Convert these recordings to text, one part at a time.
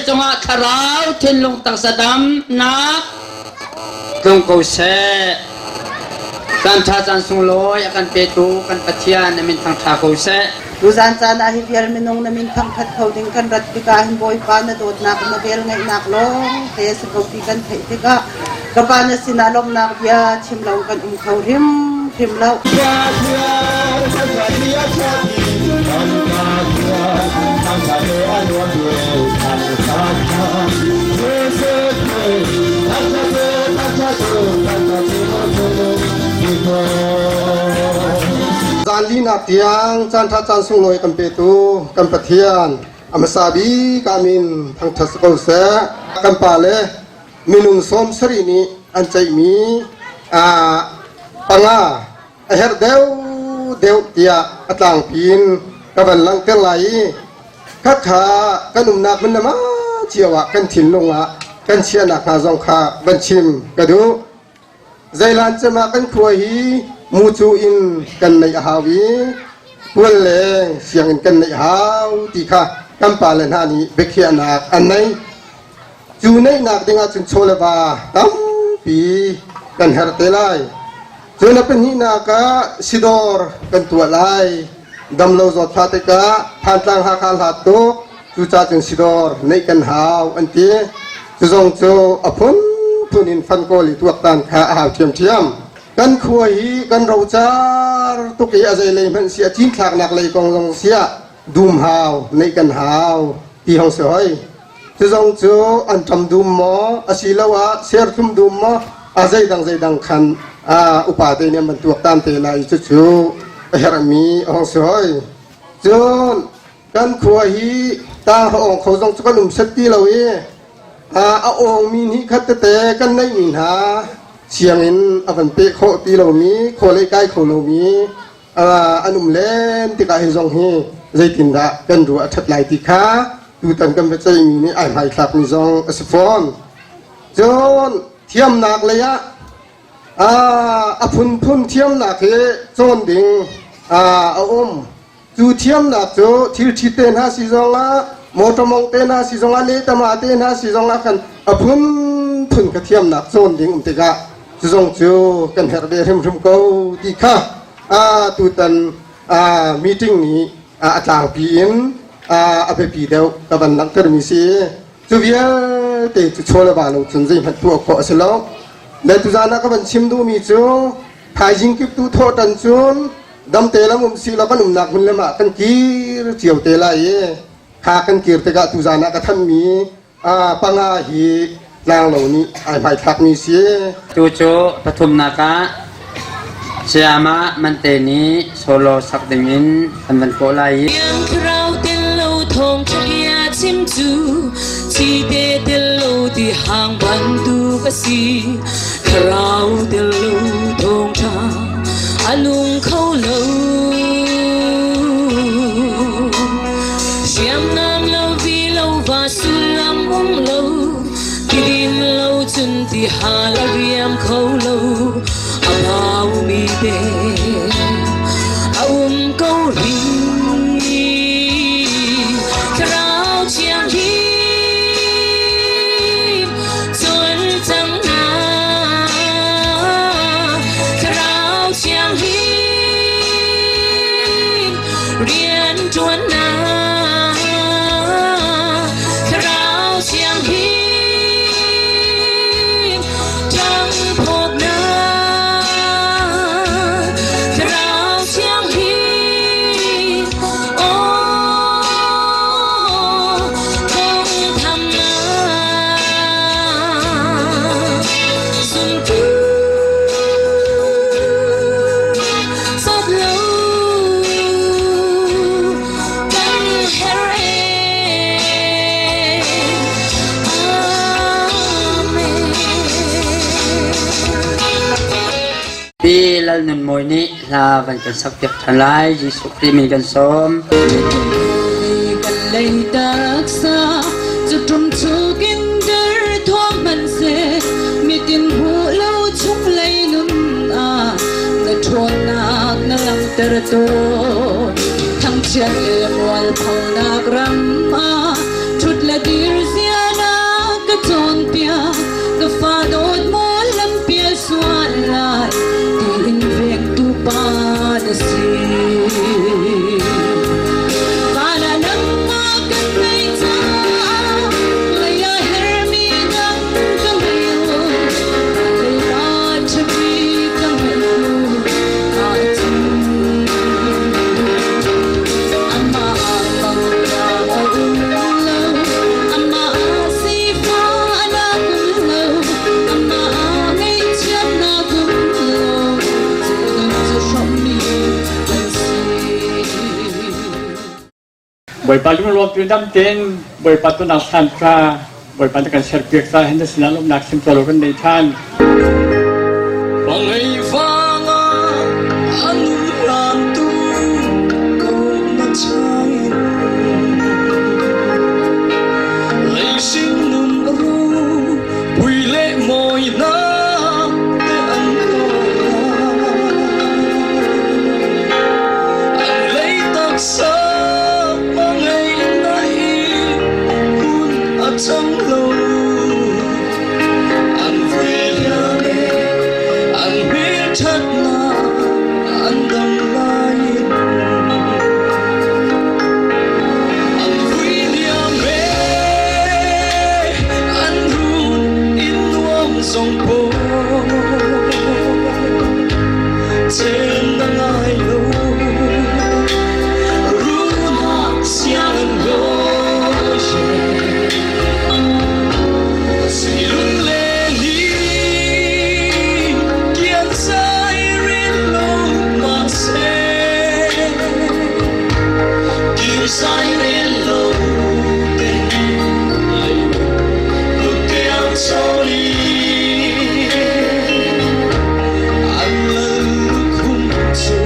cungah thlarau thinlung taksa damnak tlung ko seh. Caan ṭha caan sunglawi a kan petu kan Pathian a min thangṭha ko seh. Tuzan caan ah hi vial minung na min thangṭhat kho ding kan rat tikah hin Bawipa na dawtnak na vel ngeihnak lawng te a si ko ti kan theih tikah ka pa na sinah lawmhnak bia chim lo kan um kho hrimhrim lo. Zan linak tiang caan ṭha caan sunglawi kan petu kan Pathian a hmasa bik ah min thangṭhat si ko seh. Kan pa le minung sawm sarih nih an ceihmi panga a herh deuh deuh tiah a tlangpi in ka van langhter lai i khakha kan umnak hmun le ma cio ah kan thinlung ah kan chiahnak hnga zong kha van chim ka duh. Zeilan cem ah kan khua hi mucu in kan neih a hau i pual leng sianginn kan neih hau ti kha kan pale hna nih biakhiahnak an nei. Cu neihnak ding ahcun chaw le va tampi kan herh te lai. Cun a pahnihnak ah sidawr kan tuah lai. Damlo zawtfah tikah Thantlang Hakha hlat tuk cucaah cun sidawr neih kan hau an ti. Cu zong cu a phunphun in fan kawl i tuaktan kha a hau ṭhiamṭhiam. Kan khua hi kan rocar tuk i a zeilei hmanh si a cinthlaknak lei kong zong siah dumhau neih kan hau ti hong si hoi. Cu zong cu an ṭam dum maw asiloah serthlum dum maw a zeidang zeidang khan upa te nih an van tuaktan te lai i cucu a herhmi a hong si hoi. Cun kan khua hi tang awng kho zong cu kan um set ti lo i a awngmi nih khat tete kan neihmi hna sianginn a van peh khawh ti lomi khualei kai kho lomi an um len tikah hi zong hi zeitindah kan ruah a ṭhat lai ti kha tutan kan biaceihmi nih ai hmaithlakmi zong a si fawn. Cun thiamnak lei ah a phunphun thiamnak hi cawn ding a um. Cu thiamnak cu thil ṭhit te hna si zongah motor mong te hna si zongah lehtama te hna si zongah khan a phunphun ka thiamnak cawn ding um tikah cu zong cu kan herh ve hrimhrim ko ti kha tutan meeting nih a tlangpi in a biapi deuh ka van langhtermi si. Cu vialte cu chaw le va lo cun zeihmanh tuah khawh a si lo. Le tuzaan ah ka van chim duhmi cu thaizing kip tu thawhṭan cun damte lam um si law kan umnak hmun lam ah kan kir cio te lai i kha kan kir tikah tuzaan ah ka thanmi panga hi tlanglo nih ai hmaithlakmi si. Tu cu pathumnak ah Sayama Mante nih solo sak dingin an van kawh lai i Thlarau tel lo thawngṭha bia chim cu cite tel lo ti hang bantuk a si. Thlarau tel lo thawngṭha a nung kho lo. Hriamnam lo vi lo va sullam um lo, tidin lo cun ti hal a riam kho lo. A baumi te a um ko rih. Thlarau Thianghlim cun cang hna. Thlarau Thianghlim rian ṭuan hna. Thlarau Thianghlim ṭangphawt hna. Thlarau Thianghlim aw thawngtham hna. Zumtu sawt lo kan herh ee. Amen. Pi Lal Nun Mawi nih hla van kan sak piak ṭhan lai. Jesuh Khrih min kan sawm. Kan lei taksa cu ṭum chukin der thuam hmanhseh mitin hmuh lo chung lei nun ah na ṭhawnnak na langhter tawn. Thangchiat le mualphonak ram ah ṭhut le dir zia Bawipa lunglawm tu dam tein Bawipa tunak san kha Bawipa na kan serpiak ca hin na sinah lawmhnak chim lo kan nei ṭhan. Pangei vanga anu hlan tu ko na changin leising nun ru pui le mawi na te an ko an lei taksa pangei na i hun a chang lo an vui le an hmel ṭhatnak an dam lai in an vui liam ve an run in nuam zong paw chen na ngai lo runak siang lo Silun le ni kian sai rin lo ma se kian sai rin lo te lutiang soli an lal khum chu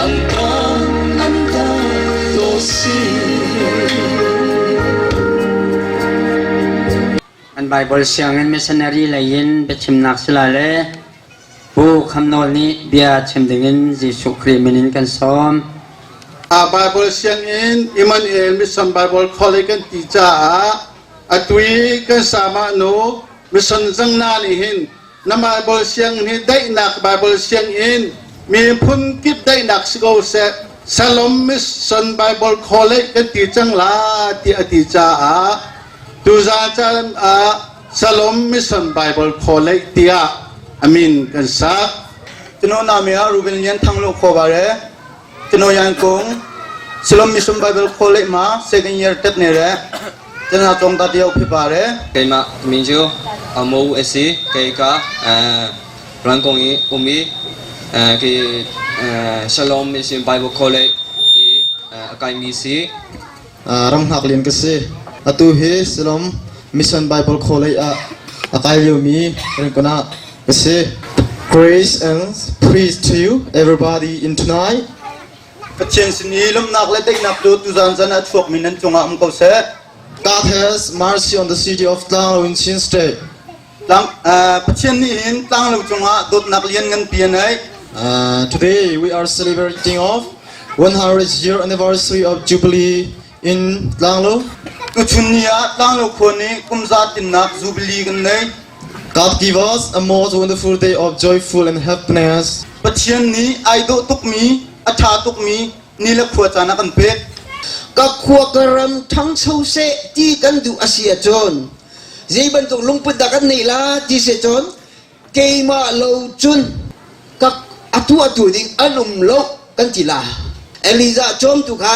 an ta an ta to si. An Bible sianginn missionary lei in biachimnak sila le Pu Kham Nawl nih bia chim dingin Jesuh Khrih min in kan sawm. Bible sianginn Emmanuel Mission Bible College kan ti caah atui kan sama nu mission zangna nih hin na Bible sianginn hi daihnak Bible sianginn miphun kip daihnak si ko seh Shalom Mission Bible College kan ti cang la ti a ti caah tuzan caan ah Shalom Mission Bible College tiah amin kan sak. ကျွန်တော်နာမည်ကရူဘင်လျန်ထန်းလို့ခေါ်ပါတယ်ကျွန်တော်ရန်ကုန် Shalom Mission Bible College မှာ second year တက်နေတဲ့ကျွန်တော်ကျောင်းသားတစ်ယောက်ဖြစ်ပါတယ် Keimah min cu Amo a si. Kei ka Rangkong i um i ki Shalom Mission Bible College i a kaimi si. Ramhnak lian ka si. Atu hi Shalom Mission Bible College ah a kai liomi Rangkon ah ka si. Grace and peace to you everybody in tonight. Pathian sin i lawmhnak le daihnak cu tuzan zan ah chuakmi nan cungah um ko seh. God has mercy on the city of Tlanglo in Chin State. Tlang, uh, Pathian nih hin Tlanglo cungah dawtnak lian nganpi a nei. Today we are celebrating of 100 year anniversary of Jubilee in Tlanglo. Tuchun ni ah Tlanglo khua nih kum za tinnak Jubilee kan nei. God give us a most wonderful day of joyful and happiness. Pathian nih ai dawh tukmi, a ṭha tukmi ni le khua caan a kan pek. Ka khua ka ram ṭhangcho seh ti kan duh a si ahcun zei bantuk lungput dah kan neih la ti si cun keimah lo cun ka atu atu ding an um lo kan ti la. Elijah cawmtu kha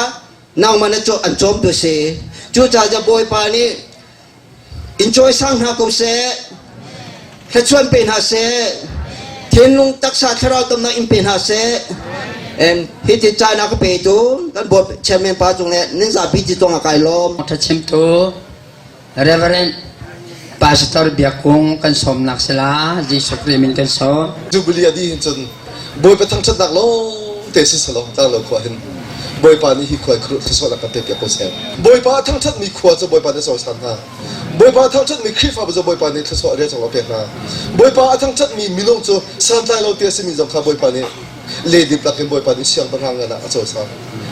nangmah na an cawmtu si. Cucaah Bawipa nih in cawisang hna ko seh, thluachuan pe hna seh, thinlung taksa thlarau tamnak in pe hna seh. And hi ti caan a ka petu kan board chairman pa cung le nan zapi ti tong a kai lawm. Thachimtu Reverend Pastor Biakung kan sawmnak sila Jesuh Khrih min kan sawm. Jubilee a dih hin cun Bawipa thangṭhatnak lawng te si selaw tlanglo khua hin Bawipa nih hi khua thluachuahnak kan pekpiak ko seh. Bawipa a thangṭhatmi khua cu Bawipa nih a cawisan hna. Bawipa a thangṭhatmi Khrihfabu cu Bawipa nih thluachuah rian a pek hna. Bawipa a thangṭhatmi minung cu santlai lo te a simi zong kha Bawipa nih ledip lakin Bawipa nih siangpahrang ngan ah a cawisan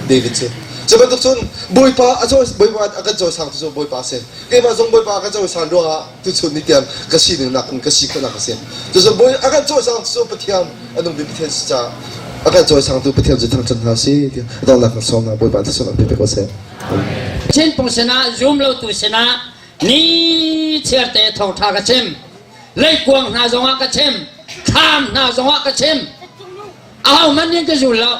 David cu. Cu bantuk cun Bawipa a cawi Bawipa a kan cawisang cu Bawipa a si. Keimah zong Bawipa a kan cawisan ruangah tuchun ni tiang ka sining nak in ka si khawhnak a si. Cucu Bawi a kan cawisang cu Pathian a nungmi Pathian si caah a kan cawisangtu Pathian cu thangṭhat hna si ti donghnak kan sawm hna Bawipa thluachuah pe ko seh. Chinpung sinah zum lotu sinah ni chiarte thawngṭha ka chim. Leikuang hna zongah ka chim. Thlam hna zongah ka chim. Ahohmanh nih ka zul lo.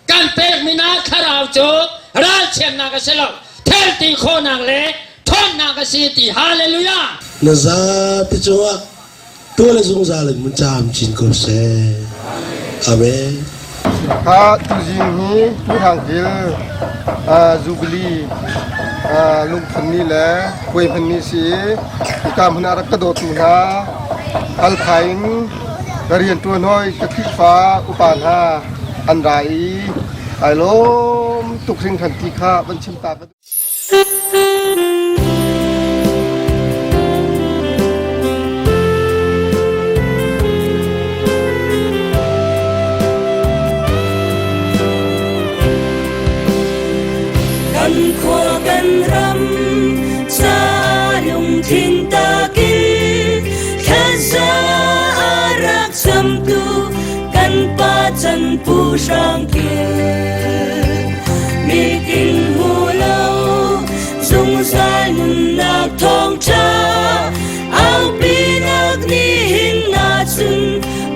Kan pekmi na thlarau cu ralchiatnak a si lo. Thelti khawhnak le ṭhawnnak a si ti. Hallelujah! Na zapi cungah tuah le zungzal in mun caam chin ko seh. Amen. Kha tuzing hi Tuhrangkil Jubilee lungphun ni le puai hman ni si i hika hmun ah rak ka dawtu hna Halkha in ka rianṭuan hawi ka Khrihfa upa hna an ra i kai lawm tuk hringhran ti kha van chim ta ka duh. Kan khua kan ram ca lungthin takin thlaza a rak samtu kan pa chan pu hrang kil mitin hmu lo zungzal nunnak thawngṭha aupinak nihin na cun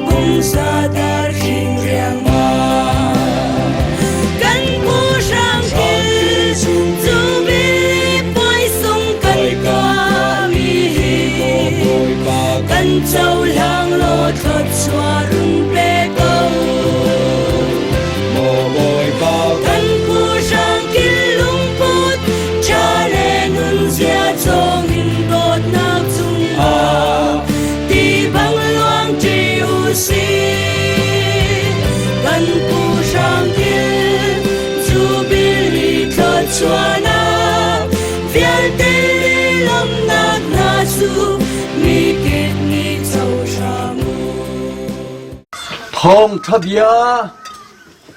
pumsa dar hring riangmang kan pu hrang kil cu puai sung kan tuahmi hi kan cohlang law thluachuah run pe ko. Kan pu hrang kil lungput ṭha le nunzia cawngin dawtnak cungah ti bang luang ṭi u sih. Kan pu hrang kil jubilee thluachuahnak vialte lawmhnak hna cu mikip nih co hram u. Thawngṭha bia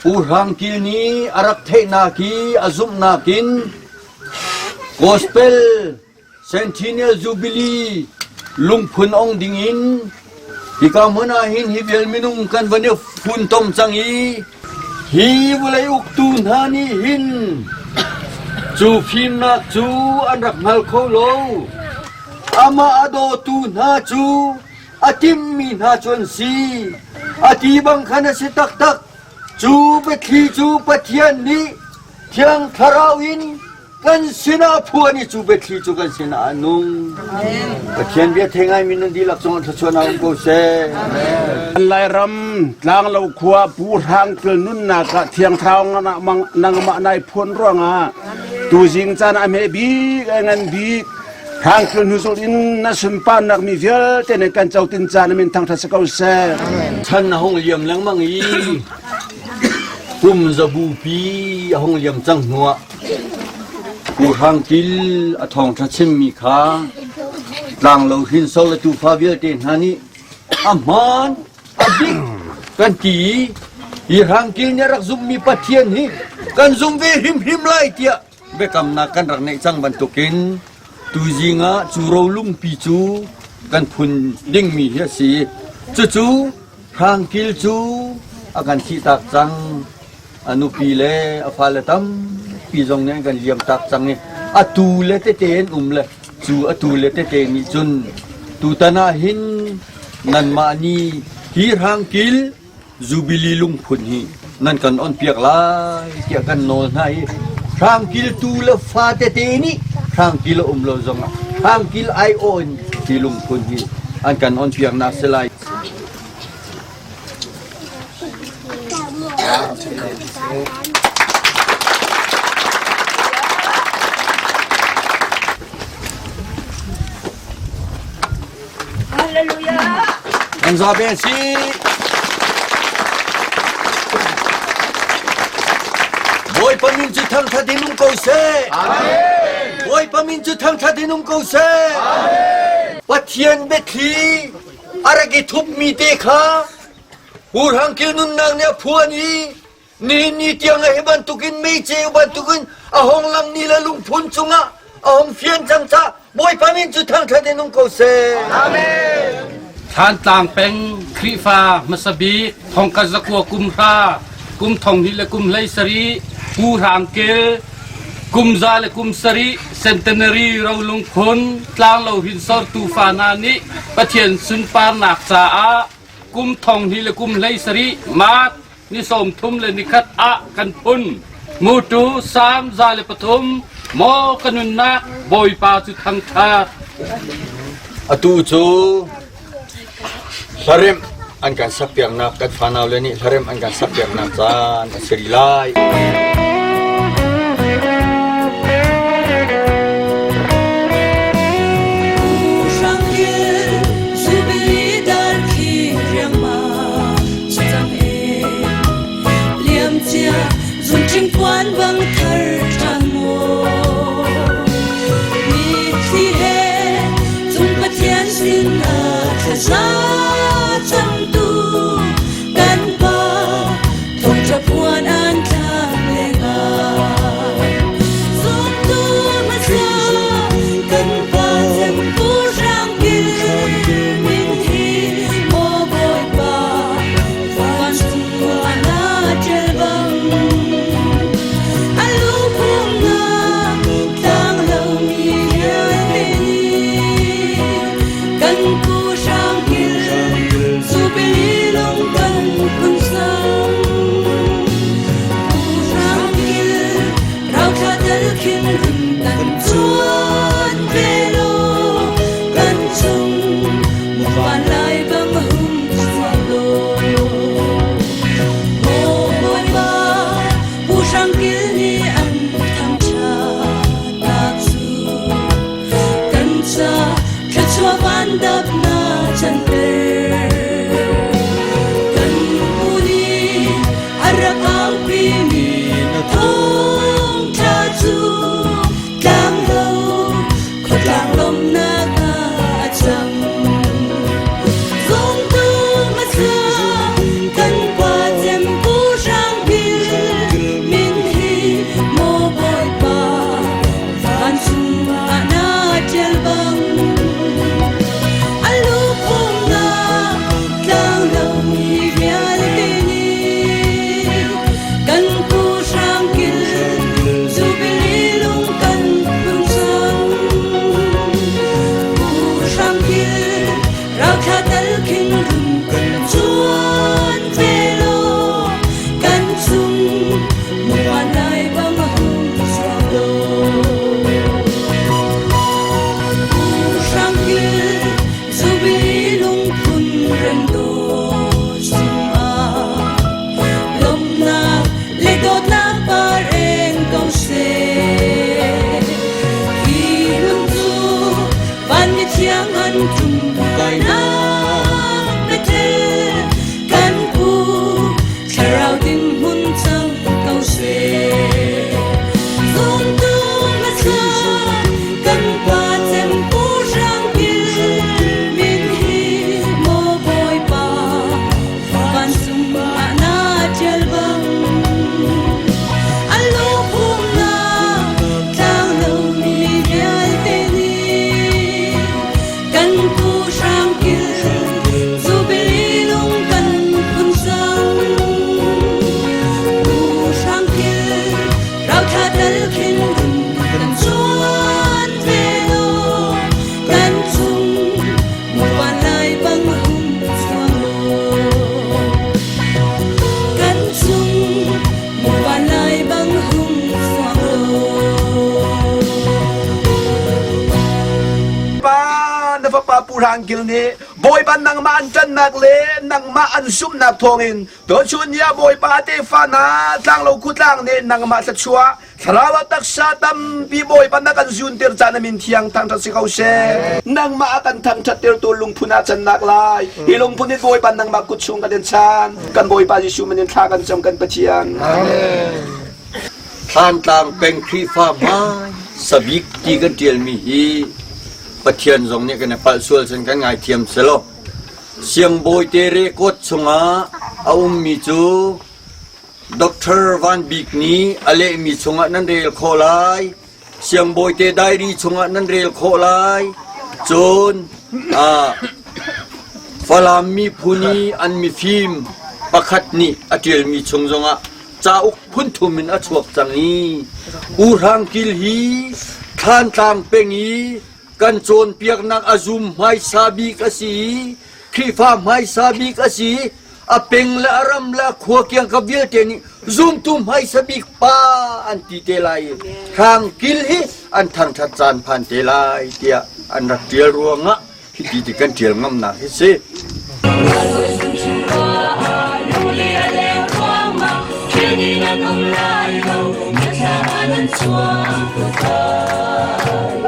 Pu Hrang Kil nih a rak theihnak i a zumhnak in Gospel Centennial Jubilee lungphun ong dingin hika hmun ah hin hi vial minung kan van i funtom cang i hi vawlei uktu hna nih hin cu fimnak cu an rak hngal kho lo. Amah a dawtu hna cu a timmi hna cu an si. A ti bang khan a si taktak. Cu biathli cu Pathian nih Thiang Thlarau in kan sinah phuan i cu biathli cu kan sinah a nung. Pathian bia thei ngaimi nan dihlak cungah thluachuahnak um ko seh. Lairam tlanglo khua Pu Hrang Kil nunnak ah Thiang Thlarau nangmah nai phuan ruangah tuzing caan a hme bik a ngan bik Hrang Kil hnuzul in na sunparnak mi vialte nih kan cotin caan min thangṭhat si ko seh. Chan a hung liam lengmang i kum zabu pi a hung liam cang hnuah Pu Hrang Kil a thawngṭha chimmi kha tlanglo hrinso le tufa vialte hna nih a hmaan a dik kan ti i hi Hrang Kil nih a rak zumhmi Pathian hi kan zum ve hrimhrim lai tiah biakamnak kan rak neih cang bantukin tuzing ah cu rolungpi cu kan phun dingmi hi a si. Cucu Hrang Kil cu a kan thihtak cang. A nupi le a fale tampi zong nih an kan liamtak cang i atu le tete an um le cu atu le tete nih cun tutan ah hin nanmah nih hi hrangkil Jubilee lungphun hi nan kan onpiak lai tiah kan nawl hna i hrangkil tu le fa tete nih hrangkil a um lo zongah hrangkil aiawh in hi lungphun hi an kan onpiaknak si lai. Hallelujah. An zabe si. Bawipa min cu thangṭhat in um ko seh. Amen. Bawipa min cu thangṭhat in um ko seh. Amen. Pathian biathli a rak i thupmi te kha Hurhangkil nunnak nih a phuan i nihin ni tiang ah hi bantukin meiceu bantukin a hong lang ni le lungphun cungah a hong fian cang caah Bawipa min cu thangṭhat in um ko seh. Amen. Thlantlang peng Khrihfa hmasa bik thongkhat zakua kum hra kum thong hnih le kum hlei sarih Pu Hrang Kel Kum za le kum sarih Centenary rolung phun tlanglo hrinsor tufa hna nih Pathian sunparnak caah kum thong hnih le kum hlei sarih March ni 30 le nikhat ah kan phun. Mutu Salm 103 Maw ka nunnak Bawipa cu thangṭhat. Atu cu hlaremh. an kan sakpiaknak kan fanau le nih hlarem an kan sakpiaknak caan a si rih lai. Hrangkil nih Bawipa nangmah an ṭannak le nangmah an zumhnak thawngin tuchun ni ah Bawipa tefa hna tlanglo khutlang nih nangmah thluachuah thlarau ah taksa tampi Bawipa na kan zuntir caan a min thiang thangṭhat si ko seh. Nangmah a kan thangṭhattertu lungphun ah cannak lai. Hi lungphun in Bawipa nangmah kut chung kan in chan. Kan Bawipa Jesuh min in thla kan cam kan Pathian. Amen. Thlantlang peng Khrihfa hmai sabik ti kan ṭialmi hi Pathian zong nih kan i palh sual cun kan ngaithiam selaw siangbawi te record chungah a ummi cu Dr. Van Bik nih a lehmi chungah nan rel khawh lai siangbawi te diary chungah nan rel khawh lai cun Falam miphun i an mifim pakhat nih a ṭialmi chung zongah cauk phunthum in a chuak cang i U Hrang Kil hi Thlantlang peng i kan cawnpiaknak a zum hmaisa bik a si i Khrihfa hmaisa bik a si a peng le a ram le a khua kiangkap vialte nih zumtu hmaisa bik pa an ti te lai i Hrang Kil hi an thangṭhat caan phan te lai tiah an rak ṭial ruangah hiti ti kan ṭial ngamnak hi si. Then in an um lai lo, mitthlam ah nan cuang tuk lai.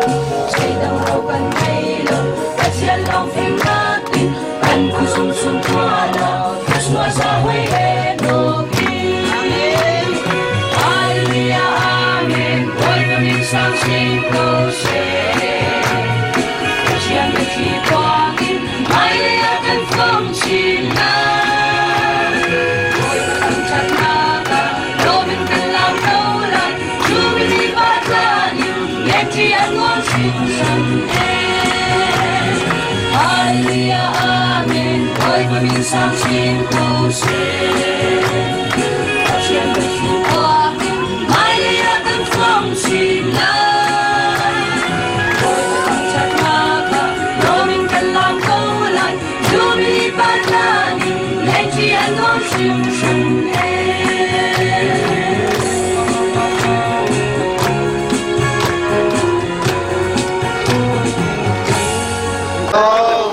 Zeidang ro kan ngei lo, Pathian lawng fimnak in kan kuzung sung tuah lo, Christmas a hoi he nok in. Hallelujah, Amen, Bawipa min sang sin ko seh. Pathian biathli puang in hmailei ah kan fong chin lai. Bawipa thangṭhatnak ah lawm in kan lam ko lai. Jubilee pa tlan in ngeṭi an nuam hringhran ee. Hallelujah, Amen. Bawipa min sang chin ko seh. Pathian biathli puang in hmailei ah kan fong chin lai. Bawipa thangṭhatnak ah lawm in kan lam ko lai. Jubilee pa tlan in ngeṭi an nuam hringhran ee.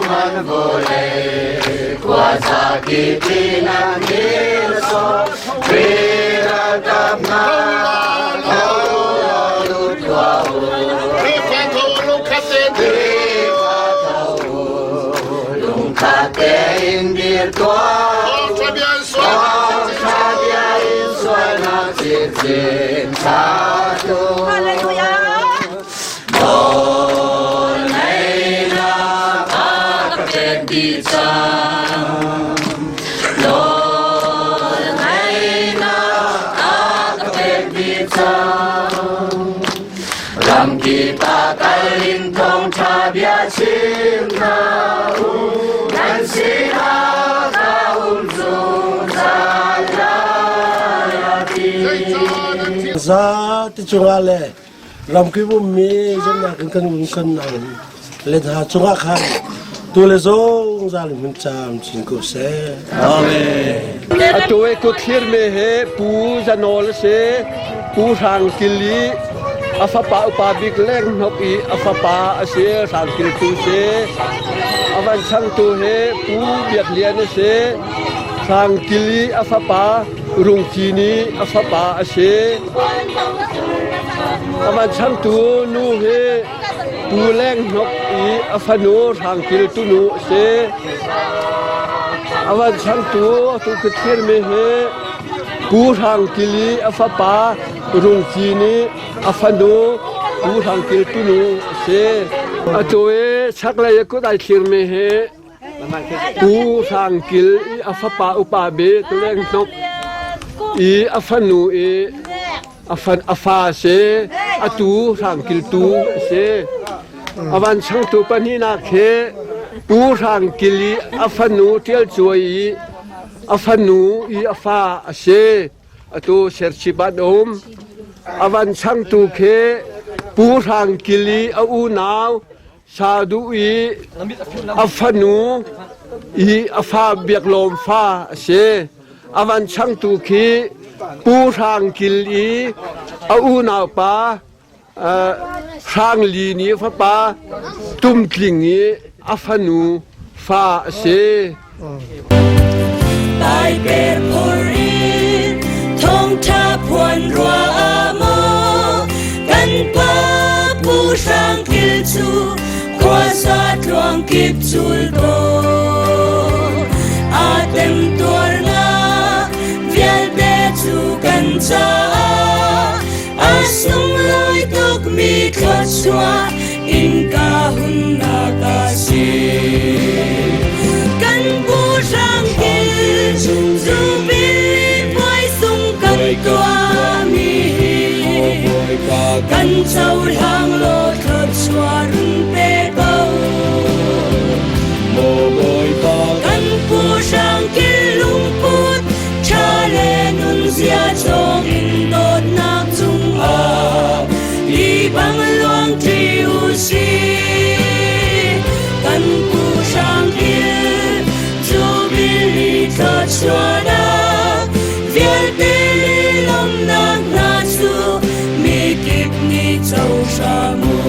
Man vole kwa za ki tina nil so Vira kap na lo lu tua u Fa tho lu kha te Fa tho lung kha te in dir tua Thong tha bia in suai na chin chin sa tu Hallelujah Nawl ngeihnak a ka pek dih cang. Nawl ngeihnak a ka pek dih cang. Ramkip ah kal in thawngṭha bia chim hna u. Nan sinah ka um zungzal lai, a ti. Za ti cungah le ramkip ummi zumhnak in kan um kan ang le hna cungah khan tu le zungzal in hun caam chin ko seh. Amen. Atu i kut me he Pu Zanol a si. Pu Hrang Kil i a fapa upa bik Leng Hnok i a fapa a si, Hrang Kil tu si. A van changtu he Pu Biak Lian a si. Hrang Kil i a fapa Rung Cin i a fapa a si. A van changtu nu hi Pu Leng Hnok i a fanu Hrang Kil tunu a si. A van changtu atu ka thirmi hi Pu Hrang Kil i a fapa Rung Cin i a fanu Pu Hrang Kil tunu a si. Atu i chaklei i kut ai thlirmi hi Pu Hrang Kil i a fapa upa bik Leng Hnok i a fanu i a fa a si. Atu Hrang Kil tu a si. A van changtu pahnihnak hi Pu Hrang Kil i a fanu Ṭial Cuai i a fanu i a fa a si. Atu Serchhip ah an um. A van changtu khi Pu Hrang Kil i a unau Saduh i a fanu i a fa Biak Lawm fa a si. A van changtu khi Pu Hrang Kil i a unaupa Hrang Li nih fapa Tum Tling i a fanu fa a si. Taiper phor in thawngṭha phuan rua maw kan pa Pu Hrang Kil cu khuasa tluang kip cul ko a temtuarnak vialte cu kan caah a sunglawi tukmi thluachuah innka hunnak a si. Kan Pu Hrang Kil Jubilee puai sung kan tuahmi hi kan cohlang law thluachuah run pe ko. Kan Pu Hrang Kil lungput ṭha le nunzia chawngin dawtnak cungah ti bang luang ṭi u sih. Kan Pu Hrang Kil Jubilee thluachuahnak vialte lawmnak hna cu mikip nih co hram u.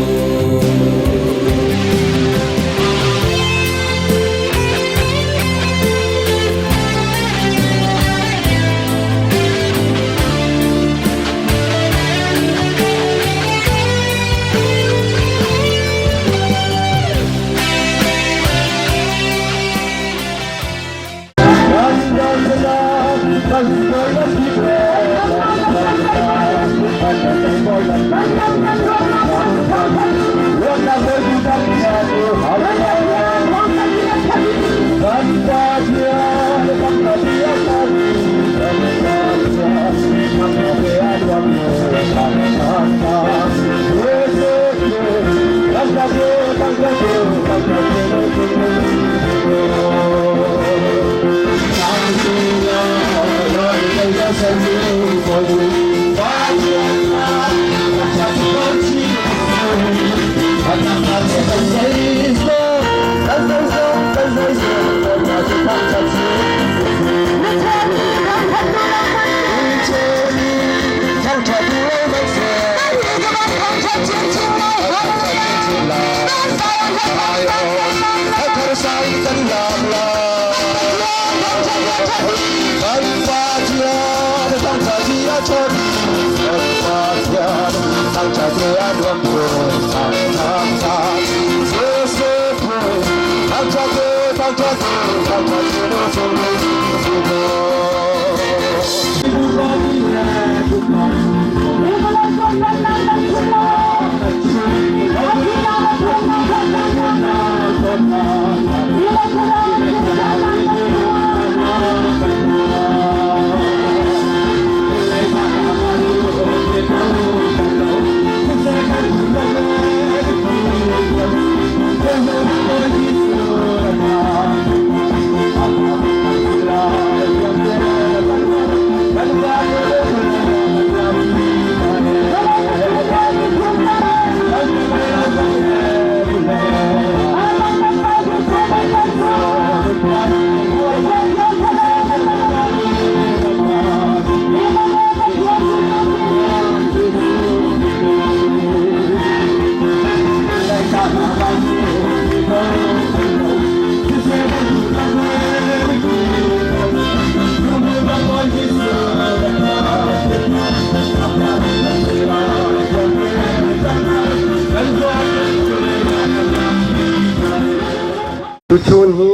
Tuchun hi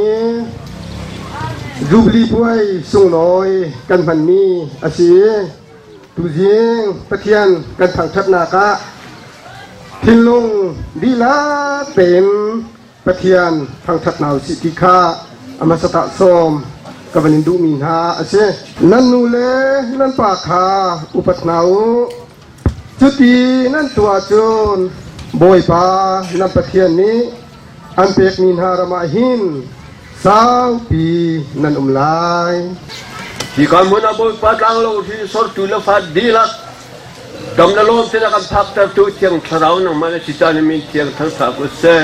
Jubilee puai sunglawi kan hmanmi a si i tuzing Pathian kan thangṭhatnak ah thinlung dihlak tein Pathian thangṭhat hna usih ti kha a hmasa tah sawm ka van in duhmi hna a si. Nan nu le nan pa kha upat hna u. Cuti nan tuah cun Bawipa nan Pathian nih an pekmi hna ram ah hin saupi nan um lai. Hika hmun ah Bawipa tlanglo hringsortu le fa dihlak dam le lawm tein a kan phaktertu Thiang Thlarau nangmah na si caan in min thiang thangṭhat u sih.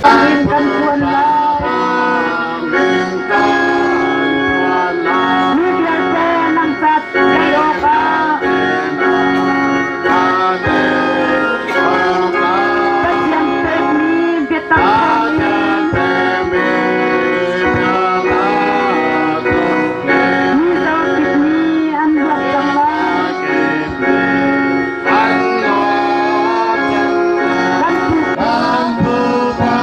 Kan tuan lai. Mi vialte nang cat ei awkah Pathian pekmi biatak thawngin mi zohkip nih an luat cang lai. Kan pupa.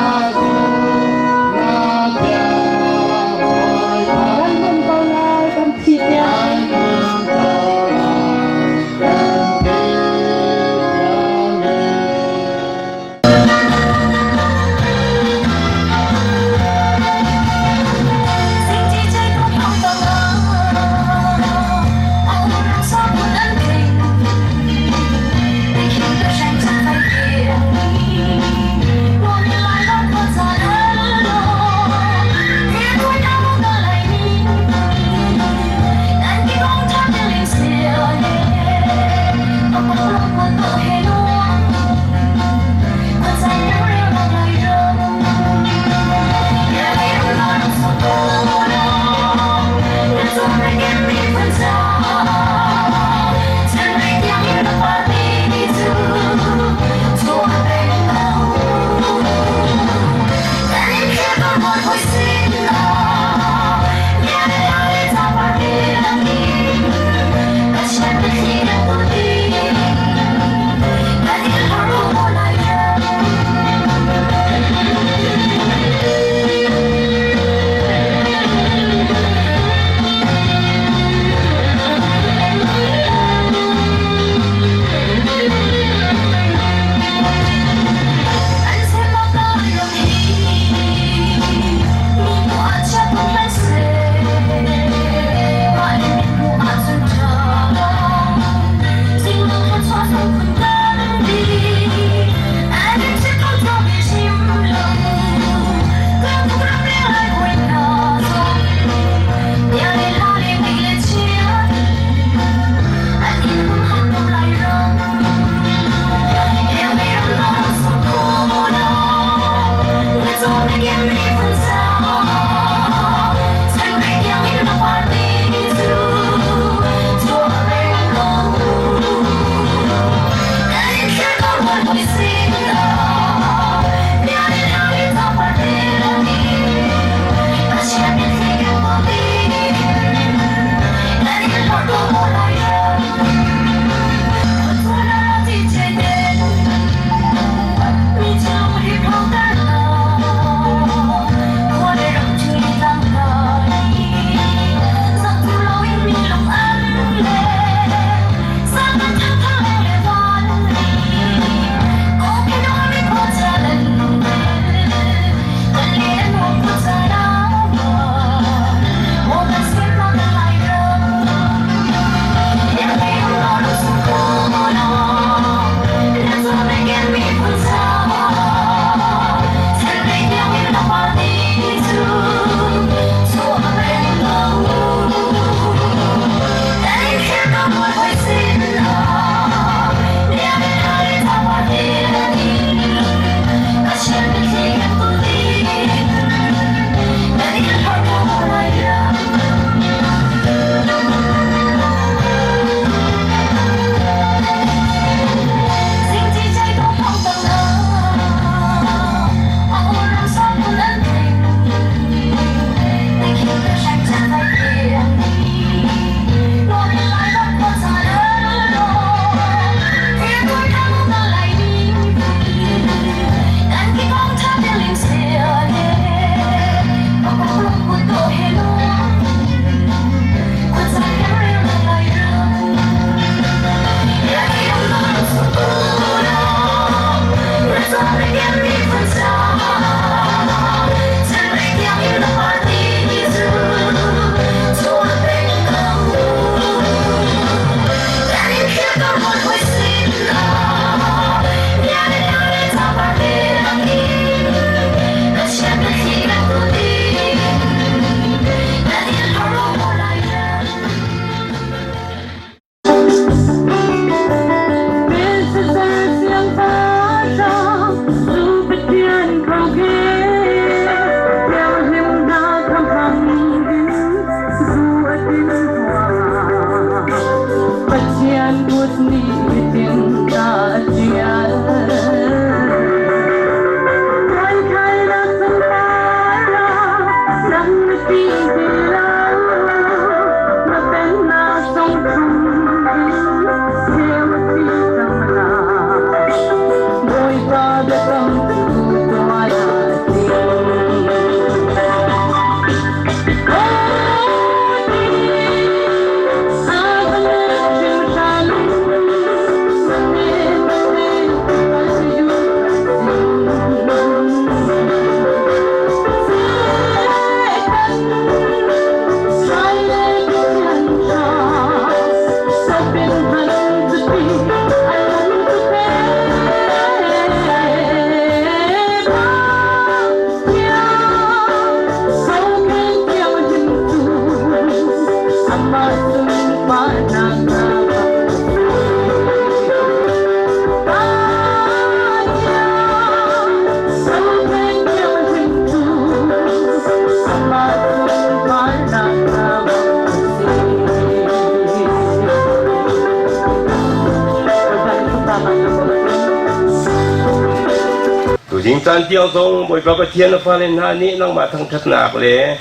Tuzing caan tiang zong Bawipa Pathian na fale hna nih nangmah thangṭhatnak le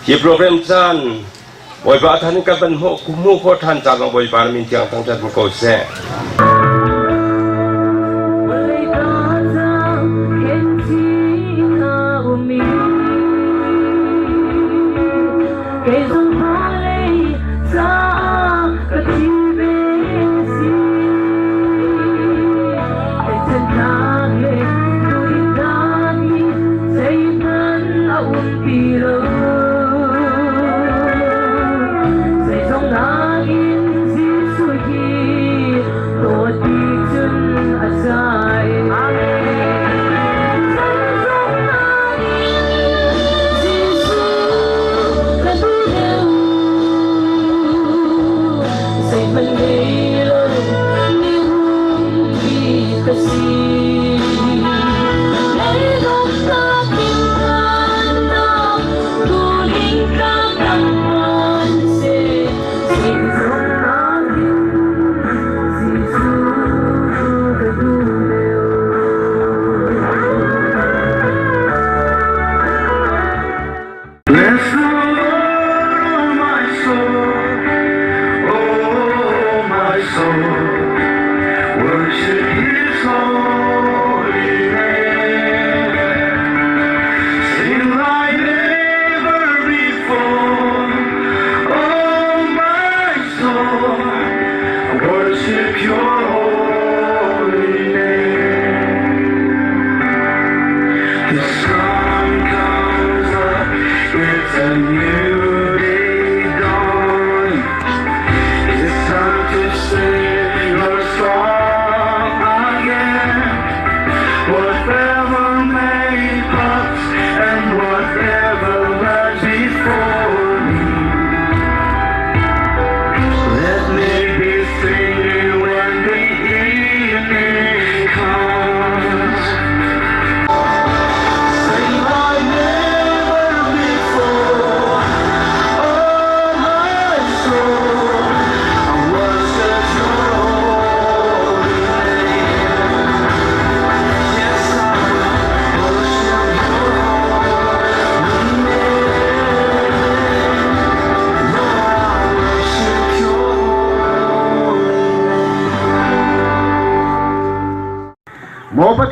hi program caan Bawipa than kan van hmuh hmuh khawh ṭhan caan zong Bawipa na min thiang thangṭhat ko seh.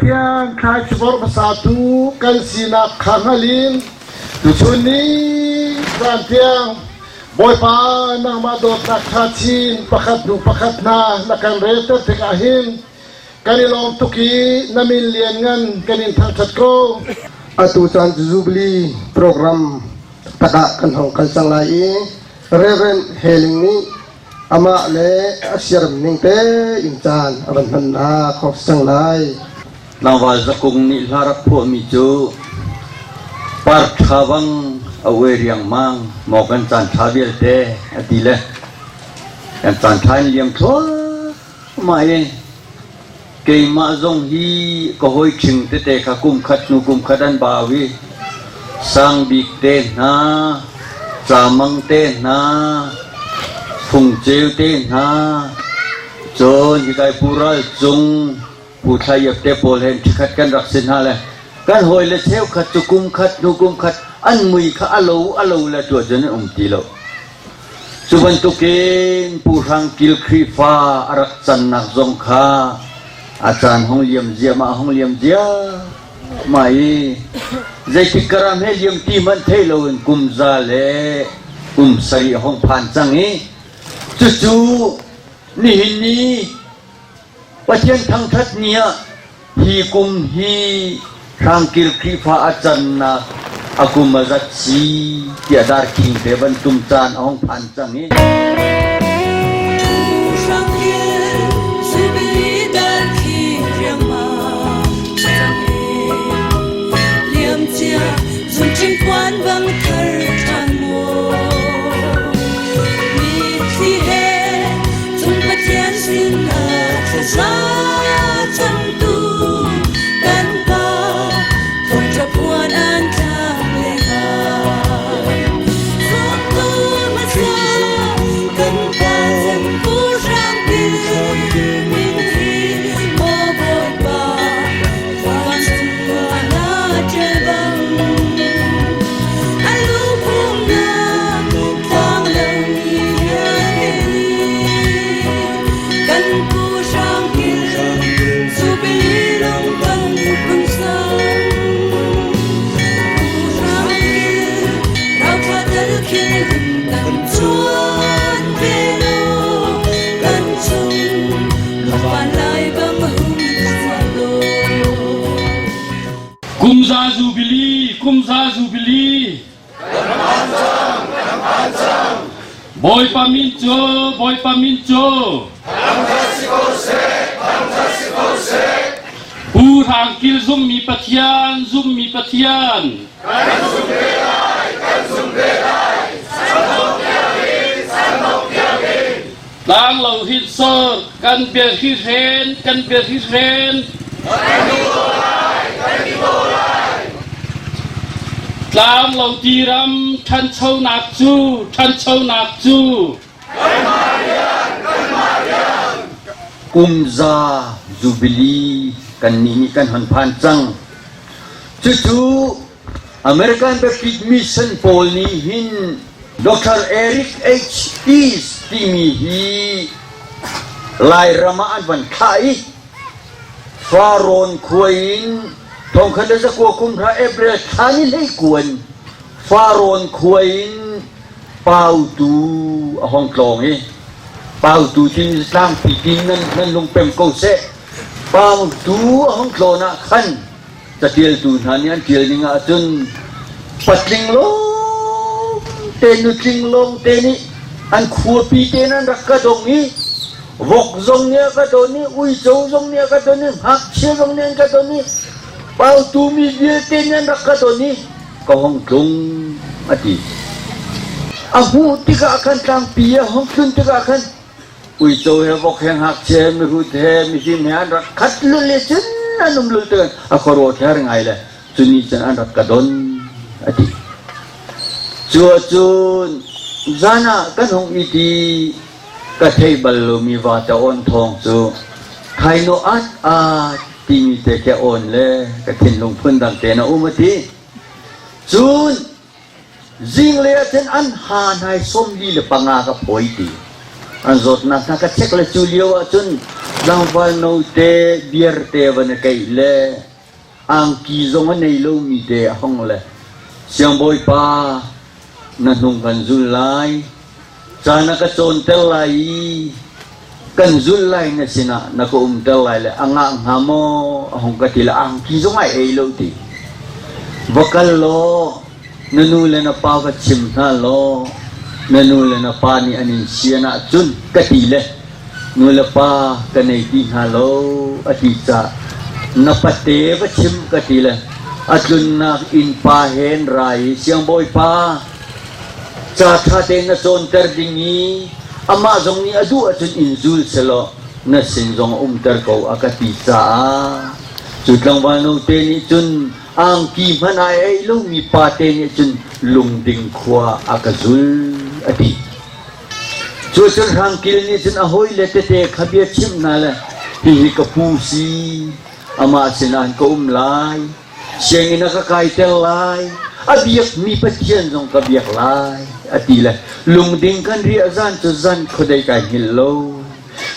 Pathian thlaici vorh hmasatu kan sinak kha hngal in tuchun ni zan tiang Bawipa nangmah dawtnak ṭha chin pakhat hnu pakhat hna na kan relter tikah hin kan i lawm tuk i na min lianngan kan in thangṭhat ko. Atu caan cu Jubilee program tak ah kan hong kal cang lai i Reverend Heling nih amah le a siaram ning tein caan a van hmannak hawk cang lai. Tlangval zakung nih hla rak phuahmi cu par ṭha bang a uai riangmang maw kan caan ṭha vialte a ti le kan caan ṭha in liam thluahmah i keimah zong hi ka hawi ṭhing tete kha kum khat hnu kum khat an bau i Sangbik te hna, Camang te hna, Fungceu te hna, cun hikai Pu Ral Cung, Pu Thla Iap te pawl he ṭhikhat kan rak si hna le kan hawile cheukhat cu kum khat hnu kum khat an mui kha a lo a lo le tuah cun an um ti lo. Cu bantukin Pu Hrang Kil Khrihfa a rak cannak zong kha a caan hong liam ziahmah hong liam ziahmah i zeitik karam he liam ti hmanh thei loin kum za le kum sarih a hong phan cang i cucu nihin ni Pathian thangṭhat ni ah hi kum hi Hrangkil Khrihfa a cannak a kum a zat si tiah darkhing te van tum caan a hong phan cang i. Kumza Jubilee, Kumza Jubilee. Bawipa min cu, Bawipa min cu. Pu Hrang Kil zummi Pathian, zummi Pathian. Kan zum ve lai, kan zum ve lai. Tlang lo hin sor, kan bia hi hren, kan bia hi hren. Kan i ko lai, kan i ko lai. Tlang lo tiram ṭhanchonak cu, ṭhanchonak cu. Kanmah rian, kanmah rian. Kumza Jubilee kan nih nih kan hon phan cang. Cucu American Baptist Mission pawl nih hin Dr. Eric H. East timi hi Lairam ah an van thlah i Farrawn khua in thongkhat le zakua kum hra April thla ni hlei kuan Farrawn khua in Pautu a hong tlawng i Pautu tin tlangpi tin nan nan lungpem ko seh Pautu a hong tlawn ah khan Catialtu hna nih an ṭial ning ahcun patling lawngte nutling lawngte nih an khuapi te an rak ka dong i vok zong nih a ka don i uico zong nih a ka don i ngakchia zong nih an ka don i pautu mi vialte nih an rak ka don i ka hong tlung a ti. A hmuh tikah khan tlangpi a hong tlun tikah khan Uico he vok he ngakchia he mihrut he mifim he an rak khat lul i cun an um lul tikah a khuaruah kher ngai le cu ni cun an rak ka don a ti. Cu ahcun zan ah kan hung i ti ka thei bal lomi vate awn thawng cu khaino at at timi te khi a awn le ka thinlung phundang tein a um a ti. Cun Zinglei ah cun an ha hna i 45 ka phawi ti. An zawtnak hna ka check le cu lio ah cun Tlangval note beer te van a keih le angki zong a nei lomi te a hong le siangbawipa na hnung kan zul lai ca na ka cawnter lai i kan zulh lai na sinah na ka umter lai le a ngah hnga maw a hung ka ti le angki zong ai ei lo ti va kal law na nu le na pa va chim hna law na nu le na pa nih an in sian ahcun ka ti le nu le pa ka nei ti hna lo a ti cah na pate va chim ka ti le a tlunnak innpa hen ra i siangbawipa ca ṭha tein na cawnter ding i amah zong nih a duh ahcun in zul selaw na sin zong a umter ko a ka ti caah cu tlangval note nih cun angki hmanh ai ei lomi pate nih cun lungding khua a ka zul a ti. Cu cun Hrangkil nih cun a hawile tete kha bia chimh hna le hihi ka pu si amah sinah ka um lai sianginn a ka kaiter lai a biakmi Pathian zong ka biak lai a ti le lungding kan riah zan cu zan khuadei kai hngilh lo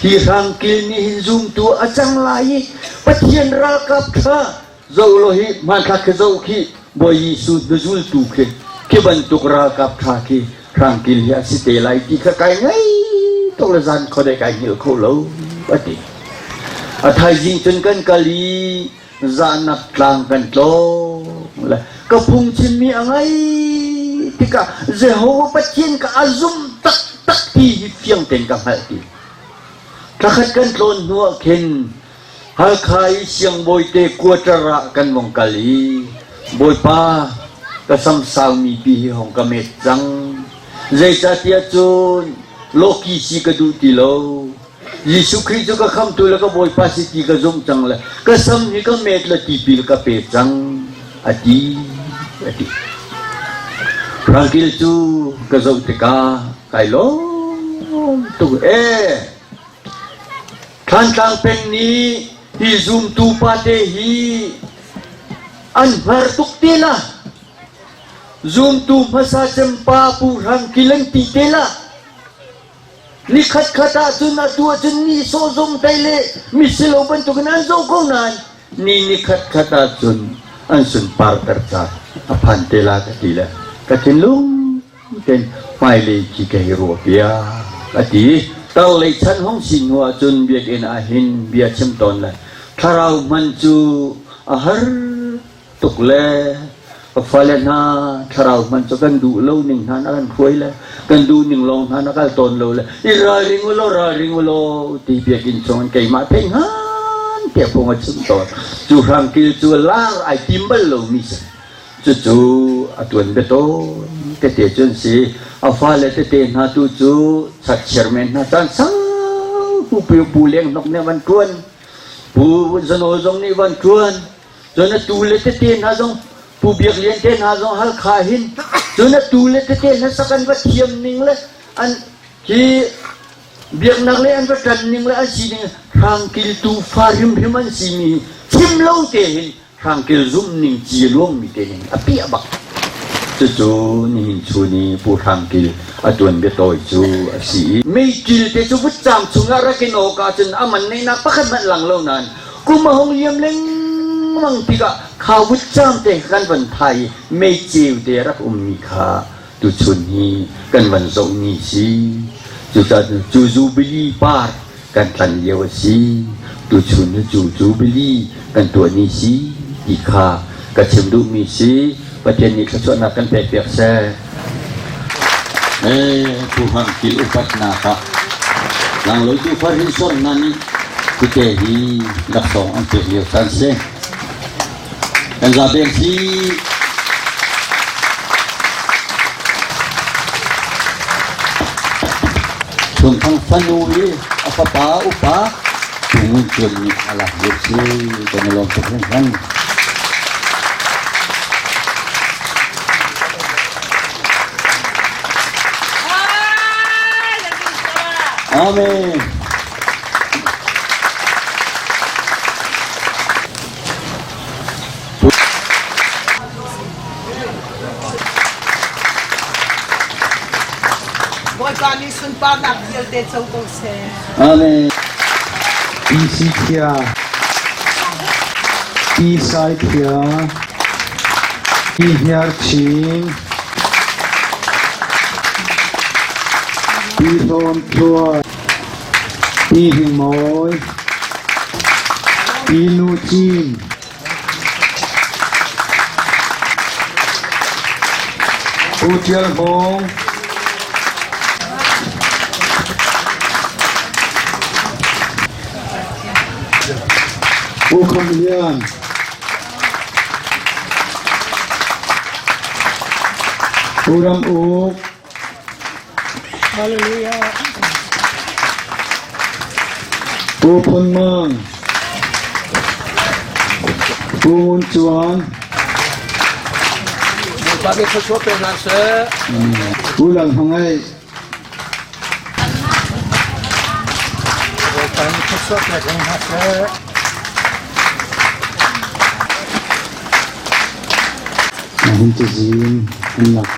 hi Hrangkil nih hin zumtu a cang lai i Pathian ralkap kha zoh law hi hmanthlak khi zoh khi Bawi Jesuh hnuzultu khi khi bantuk ralkap ṭha khi Hrangkil hi a si te lai ti kha kai ngai tuk le zan khuadei kai hngilh kho lo a ti. A thaizing cun kan kal i zahnak tlang kan tlawng le ka phungchimmi a ngai tikah Jehovah Pathian ka a zum taktak ti hi fiang tein ka hngalh ti. Thlakhat kan tlawn hnuah khin Halkha i siangbawite quarter ah kan vong kal i Bawipa ka samsaumi pi hi hong ka met cang. Zeicahtiah cun lawki si ka duh ti lo. Jesuh Khrih cu ka khamtu le ka Bawipa si ti ka zumh cang le ka sam hi ka met le tipil ka pe cang a ti a ti. Hrangkil cu ka zoh tikah kai lawm tuk ee. Thlantlang peng nih hi zumtu pate hi an hngar tuk te la. Zumtu hmasa cem pa Pu Hrang Kil an ti te la. Nikhat khat ahcun atu ahcun ni sawh zong tai le misilo bantukin an zoh ko nain ni nikhat khat ahcun an sunparter caan a phan te la ka ti le ka thinlung ten hmailei khi ka hei ruah piak a ti. Tarlei chan hong si hnu ahcun biakinn ah hin bia chim tawn le thlarau hman cu a har tuk le ka fale hna thlarau hman cu kan duh lo ning hna na kan hruai le kan duh ning lawng hna na kal tawn lo le i ralring u law ralring u law ti biakinn chung in keimah thei ngan tiah phung a chim tawn cu hrangkil cu lar ai tim bal lomi si Cucu a tuan biatawn tete cu an si. A fale tete hna tu cu chatchiar men hna caan sau pu pu leng hnok nih van ṭuan. Pu Zanawl zong nih van ṭuan. Cun a tu le tete hna zong Pu Biak Lian te hna zong Halkha hin cun a tu le tete hlasak an va thiam ning le an hi biaknak le an va ṭan ning le an sining hrangkil tufa hrimhrim an simi chim lo te hin Hrangkil zumhning ci luangmi te ning a piah bak. Cucu nihin chun i Pu Hrangkil a tuan biatawi cu a si i meikil te cu vutcaam chungah rak in awk ahcun a man neihnak pakhat hmanh lang lo nain kum a hung liam lengmang tikah kha vutcaam te kan van thai i meiceu te rak ummi kha tuchun hi kan van zohmi si. Cucaah cu Jubilee par kan tlan lio a si. Tuchun hi cu Jubilee kan tuahni si ti kha ka chim duhmi si. Pathian nih thluachuahnak kan pek piak seh. Eh, Pu Hang Kil upatnak ah Langlo tu far hin sawm na nih kute hi laksawng an pek lio caan si. Kan zaben si Chungthang fanu i a fapa upa Tu Ngun Cuan nih a lak lio si kan i lawm tuk hringhran. Amen. Bawipa nih sunparnak vialte co ko seh. Amen. Pi Si Thia, Pi Sai Thia, Pi Hniar Chin, Pi Hlawn Thluai, Pi Hing Mawi, Pi Nu Cin, Pu Tial Hmung, Pu Kham Lian, Pu Ram Uk, Hallelujah. Pu Phun Mang, Pu Ngun Cuang, Bawipa nih thluachuah pe hna seh. Pu Lal Hmangaih, Bawipa nih thluachuah pe hna seh. Na hun cazin an lak.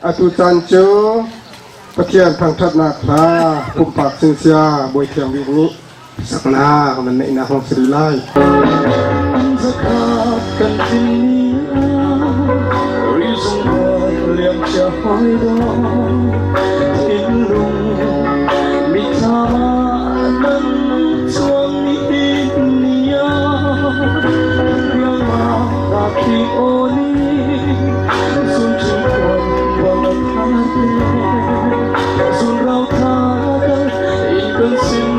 Atu caan cu Pathian thangṭhatnak hla pumpak sinsia Bawi Thiang Bik nih saknak nan neihnak hong si rih lai. Zakhat kan tlinni rizung liam cia hoi dong thinlung mithla nan chuang ni niya riangma na khi oni sun chung tuan wang thate sun rau tha in kan sin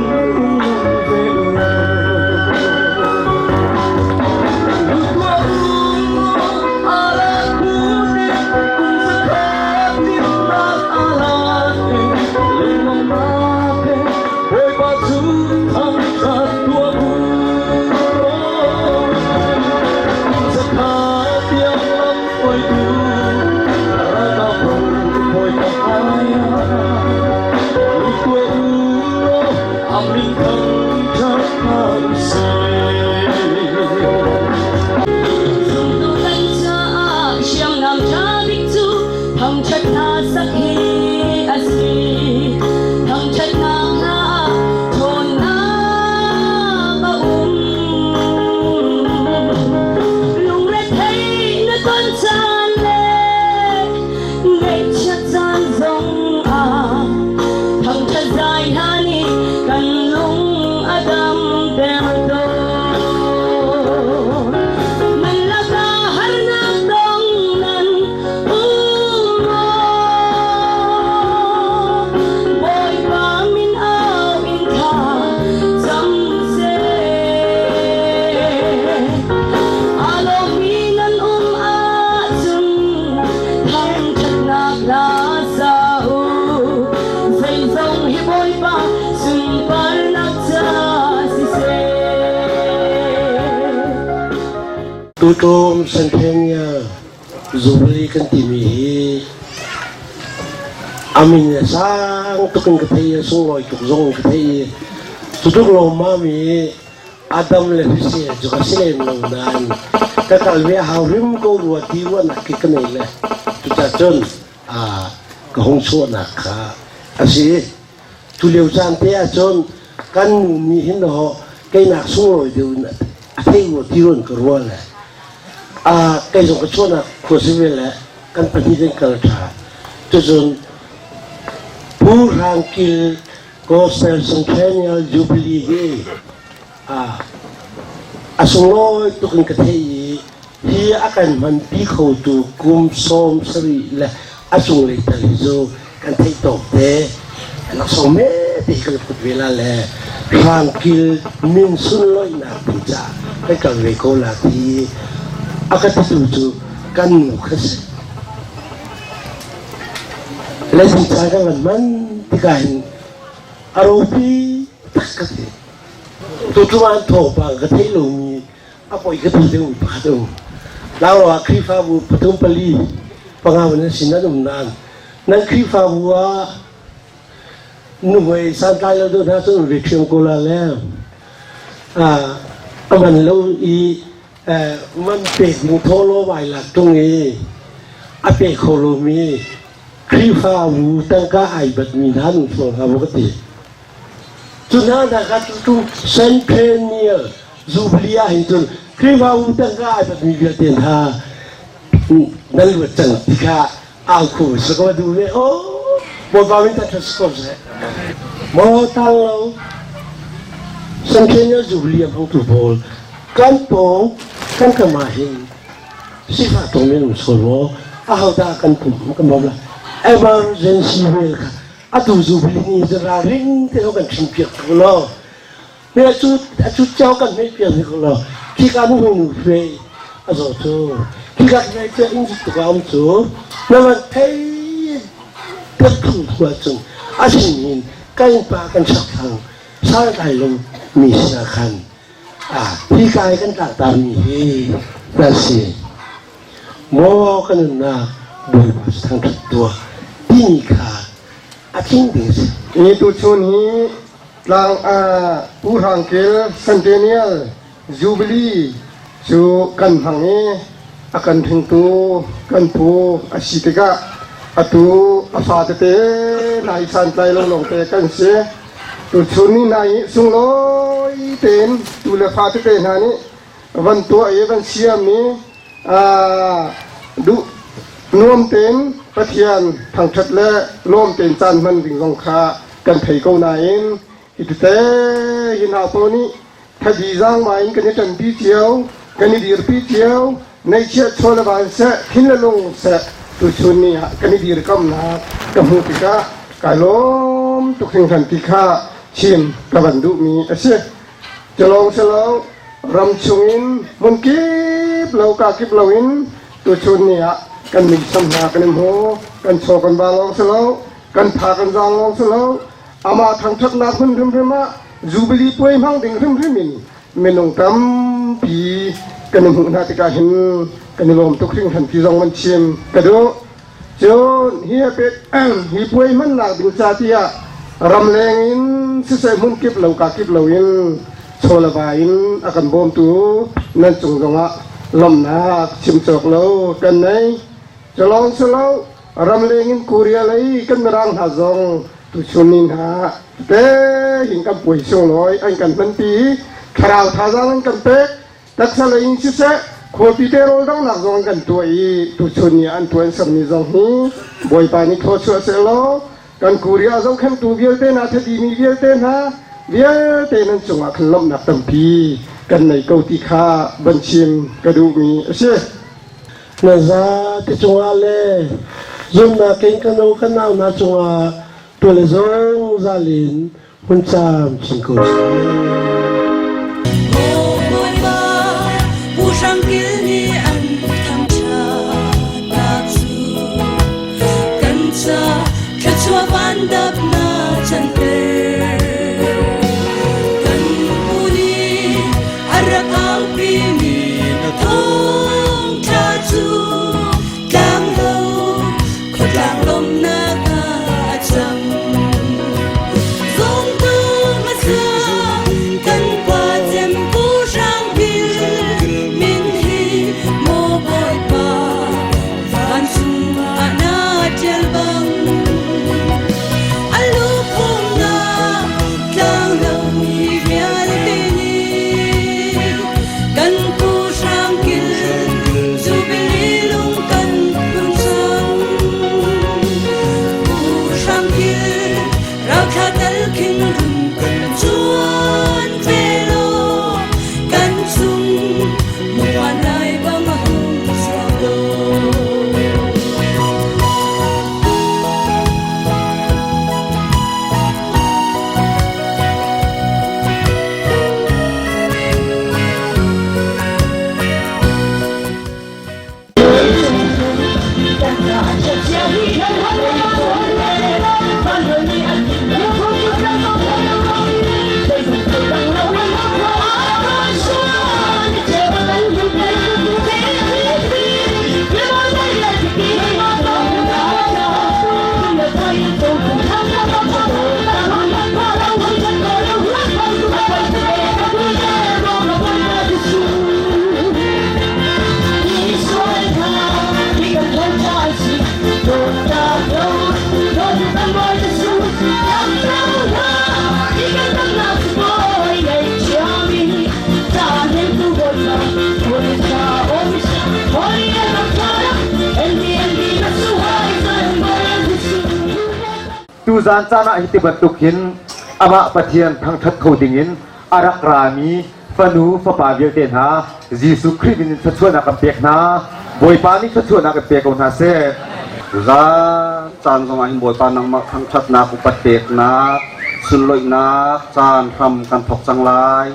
Tutum Centennial Jubilee kan timi hi amin le sang tuk in ka thei i sunglawi tuk zong in ka thei i cutuk lawmmam i Adam le Hussein cu ka si lem lo nain ka kal ve a hau hrim ko rua ti ruahnak khi ka nei le cucacun ka hung chuahnak kha a si. Cu lio caan te ahcun kan nu nih hin ho keinak sunglawi deuh in a thei rua ti ruan ka rua le. A kei zong ka chuahnak khua si ve le kan pahnih kan kal ṭha. Cucun Pu Hrang Kil Gospel Centennial Jubilee hi a sunglawi tuk in ka theih i hi a kan hmanpi khotu kum 70 le a cunglei tal hi cu kan theih tawk te laksawng me te hi kan put ve la le Hrangkil min sunlawihnak ding caah kan kal ve ko la ti a ka titu cu kan nu kha si. Le caan kan van hman tikah hin a ropi tak ka ti. Tutum ah an thawngpang ka theih lomi a poi ka tu deuhmi pakhat a um. Lauro ah Khrihfabu pathum pali panga man an sin an um nain nan Khrihfabu ah nuhmei santlai lo deuh hna cu an ve ṭhiam ko la le a man lo i man pek ding thawhlawm ai lak ṭung i a pe kho lomi Khrihfabu tangka ai batmi hna an um sual hnga maw ka ti. Cu hna hna kha cu Centennial Jubilee ah hin cun Khrihfabu tangka ai batmi vialte hna nan luat cang ti kha au kho si ko duh ve. Oh, Bawipa min ta si ko seh. Maw tang lo Centennial Jubilee a hmangtu pawl kan pawng kan kam ah hin sifah tong men um sual maw ahodah kan pum kan bawm la emergency vel kha atu Jubilee ni cu ralring te ho kan chim piak ko law me acu acu chau kan hmei piak ko law khika nu nu fe a zo cu khika ngai cu in tu ka um cu na van thei piak thu khua cung a sin hin kan pa kan sak thang sal kai lo mi sina khan a hi kai kan tlaktar mi hi na si Maw ka nunnak Bawipa thangṭhat tuah timi kha a tling ding a si. Hi tuchun hi tlang ah Pu Hrang Kil Centennial Jubilee cu kan hmang i a kan hringtu kan pu a si tikah atu a fa tete hna hi santlai lo lawngte kan si. Tuchun ni hna hi sunglawi tein tu le fa tete hna nih van tuah i van siam i duh nuam tein Pathian thangṭhat le lawm tein caan hman ding zong kha kan thei ko nain hi tete hi hna paoh nih thadi zaangma in kan i ṭanpi cio kan i dirpi cio neihchiah chaw le van seh thin le lung seh tuchun ni ah kan i dirkamnak ka hmuh tikah kai lawm tuk hringhran ti kha chim ka van duhmi a si. Culawng silo ram chungin hmunkip lo kakip loin tuchun ni ah kan muisam hna kan i hmu kan chaw kan ba lawng silo kan tha kan zaang lawng silo amah thangṭhatnak hmun hrimhrim ah Jubilee puai hmang ding hrimhrim in minung tampi kan i hmuh hna tikah hin kan i lawm tuk hringhran ti zong man chim ka duh. Cun hi hi puai hmannak ding ca tiah ramleng in siseh hmunkip lo kakip loin chaw le va in a kan bawmtu nan cung zongah lawmhnak chim cawk lo kan nei. Culawng silo ramleng in Korea lei kan mirang hna zong tuchun ni hna te hin kan puai sunglawi an kan hmanpi thlarau thazaang an kan pek Taksa lei in siseh, khuapi te rawl donghnak zong kan tuah i tuchun ni an tuan sermi zong hi Bawipa nih thluachuah sehlaw kan Korea zohkhenhtu vialte hna thadimi vialte hna vialte nan cungah khan lawmhnak tampi kan nei ko ti kha van chim ka duhmi a si. Na za te cungah le zumhnak in kan u kan nau hna cungah tuah le zungzal in Hmun camcin ko seh. Tuzaan caan ah hiti bantuk hin amah Pathian thangṭhat kho dingin a rak rami fanu fapa vialte hna Jesuh Khrih min in thluachuahnak kan pek hna. Bawipa nih thluachuahnak in pe ko hna seh. Tuzaan caan zongah hin Bawipa nangmah thangṭhatnak, upat peknak, sunlawihnak caan hram kan thawk cang lai.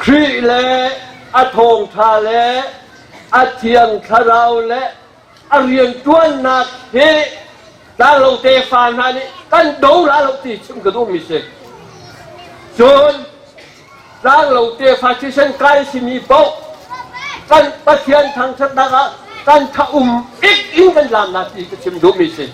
Khrih le a thawngṭha le a thiang thlarau le a rianṭuannak hi tlanglo tefa hna nih kan do la lo ti chim ka duhmi si. Cun tlanglo tefa thisen kai simi paoh kan Pathian thangṭhatnak ah kan tha um ik in kan laam la ti ka chim duhmi si.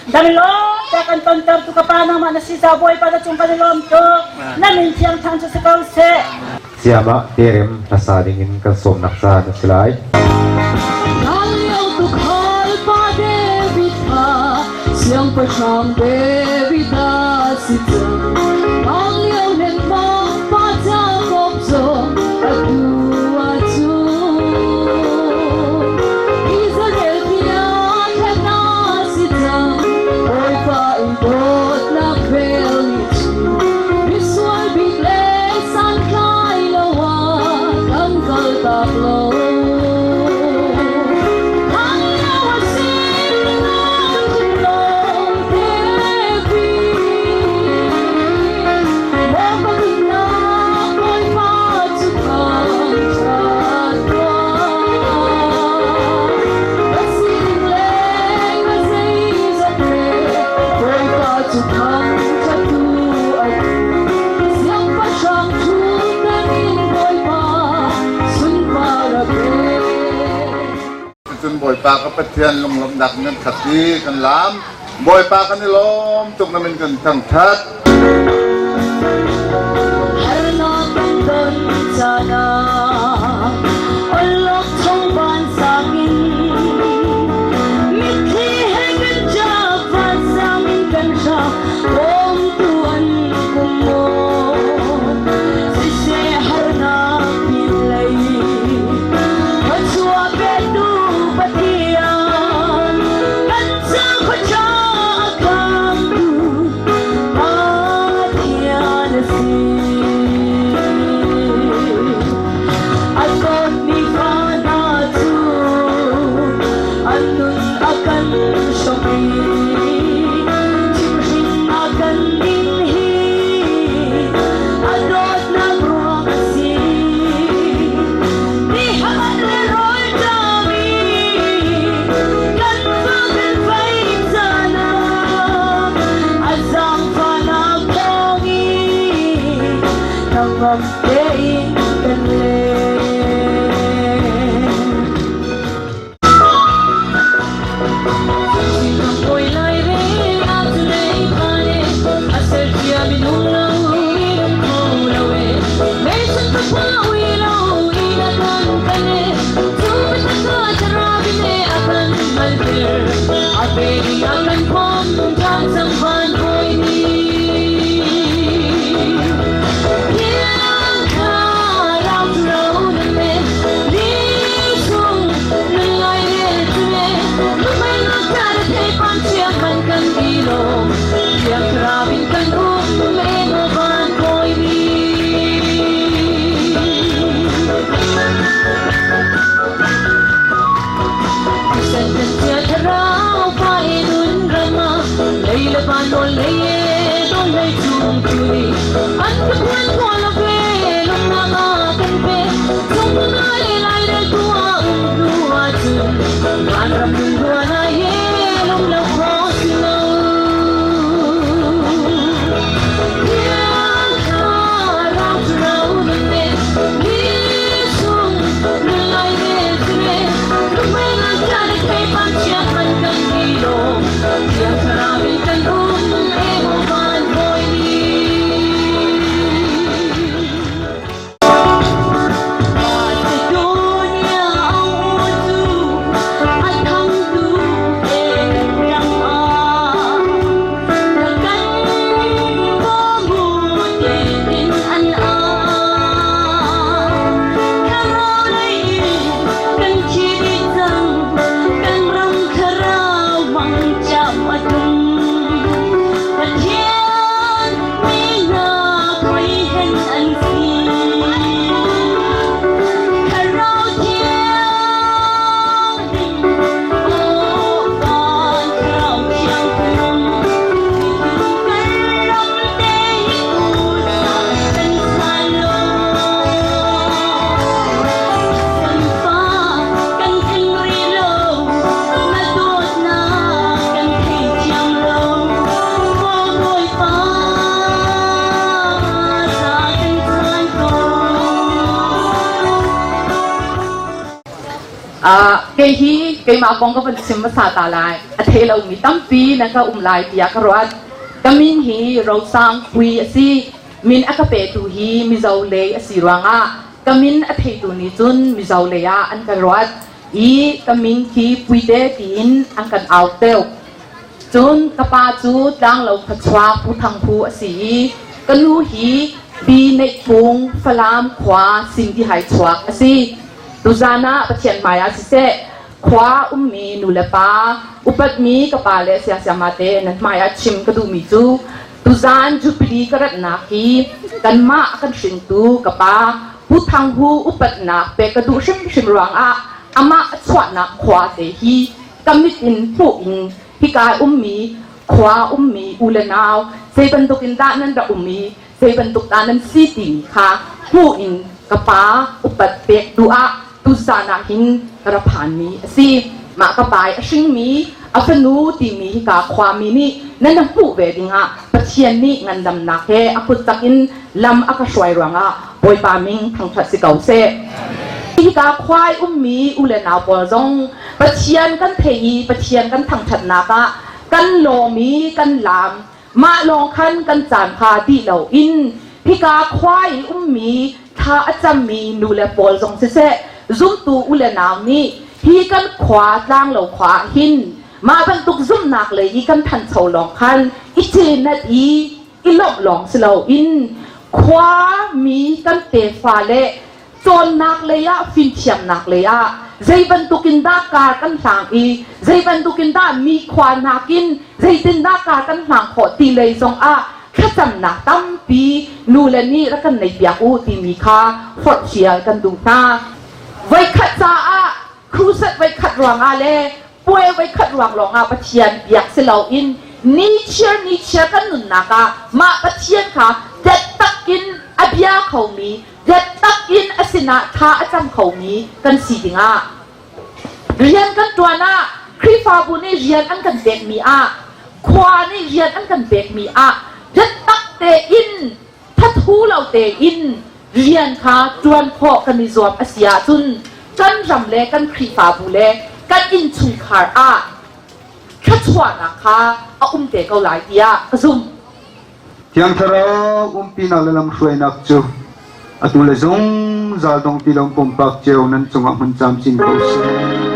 Damilo ta kan tonter tu ka pa nangmah na si ca Bawipa na cung kan i lawm tuk na min thiang thang cu si ko seh. Siamah terem hlasa dingin kan sawmnak caan a si lai. Siangpahrang David a si cang. Lio lengmang pa Jacob zong atu ahcun Israel tiang khen a si cang. Bawipa in dawtnak vel nih cu misual bik le santlai lo ah kan kaltak lo. Cun Bawipa ka Pathian lunglawmhnak in kan khat i kan laam. Bawipa kan i lawm tuk na min kan thangṭhat. Harnak kan ton caan ah awlokchong vansang in mitthli he kan ṭap vansang in kan hram bawmtu an kum maw siseh harnak pinlei thluachuah petu Pathian kan ca a khamtu Pathian a si. A dawtmi fa hna cu an nun a kan hrawmh i thimhring a kan ding hi. Nuam tein kan leng. Kei hi keimah kong ka van chim hmasa ta lai. A thei lomi tampi nan ka um lai tiah ka ruat. Ka min hi Rosang Pui a si. Min a ka petu hi Mizo lei a si ruangah ka min a theitu nih cun Mizo lei ah an ka ruat i ka min khi Puite tiin an kan au deuh. Cun ka pa cu Tlanglo khuachuak Pu Thang Hu a si i ka nu hi Pi Neih Kung Falam khua Sindihai chuak a si. Tuzan ah Pathian hmaiah siseh, khua ummi nu le pa, upatmi ka pa le siasiama te nan hmaiah chim ka duhmi cu tuzan Jubilee ka ratnak hi kanmah a kan hringtu ka pa Pu Thang Hu upatnak pek ka duh hrimhrim ruangah amah a chuahnak khua te hi ka mit in hmuh in hika ummi khua ummi u le nau zei bantuk in dah nan rak um i zei bantuk dah nan si timi kha hmuh in ka pa upat pek duh ah tuzan ah hin ka ra phanmi a si. Mah ka pa i a hringmi a fanu timi hika khuami nih nan hmuh ve dingah Pathian nih ngandamnak he a kut tak in lam a ka hruai ruangah Bawipa min thangṭhat si ko seh. Hika khua i ummi u le nau pawl zong Pathian kan thei i Pathian kan thangṭhatnak ah kan lawm i kan laam. Mah lawng khan kan caan kha dih loin hika khua i ummi thla a cammi nu le pawl zong siseh zumtu u le nau nih hi kan khua tlanglo khua ah hin mah bantuk zumhnak lei i kan thancho lawng khan i cenat i i lawmh lawng si loin khua mi kan tefa le cawnnak lei ah fimthiamnak lei ah zei bantuk in dah kar kan hlang i zei bantuk in dah mi khua nakin zeitindah kar kan hlang khawh ti lei zong ah thlacamnak tampi nu le nih rak kan nei piak u timi kha forhfial kan duh hna. Voikhat caah crusade voikhat ruangah le puai voikhat ruang lawngah Pathian biak si loin ni chiar ni chiar kan nunnak ah mah Pathian kha biatak in a bia khomi biatak in a sinah thla a cam khomi kan si dingah rian kan ṭuan ah Khrihfabu nih rian an kan pekmi ah khua nih rian an kan pekmi ah biatak tein thathu lo tein. rian kha ṭuan khawh kan i zuam a si ahcun kan ram le kan Khrihfabu le kan innchungkhar ah thluachuahnak kha a um te ko lai tiah ka zumh. Thiang Thlarau umpinak le lamhruainak cu atu le zungzal dong ti lo pumpak cio nan cungah hmun camcin ko seh.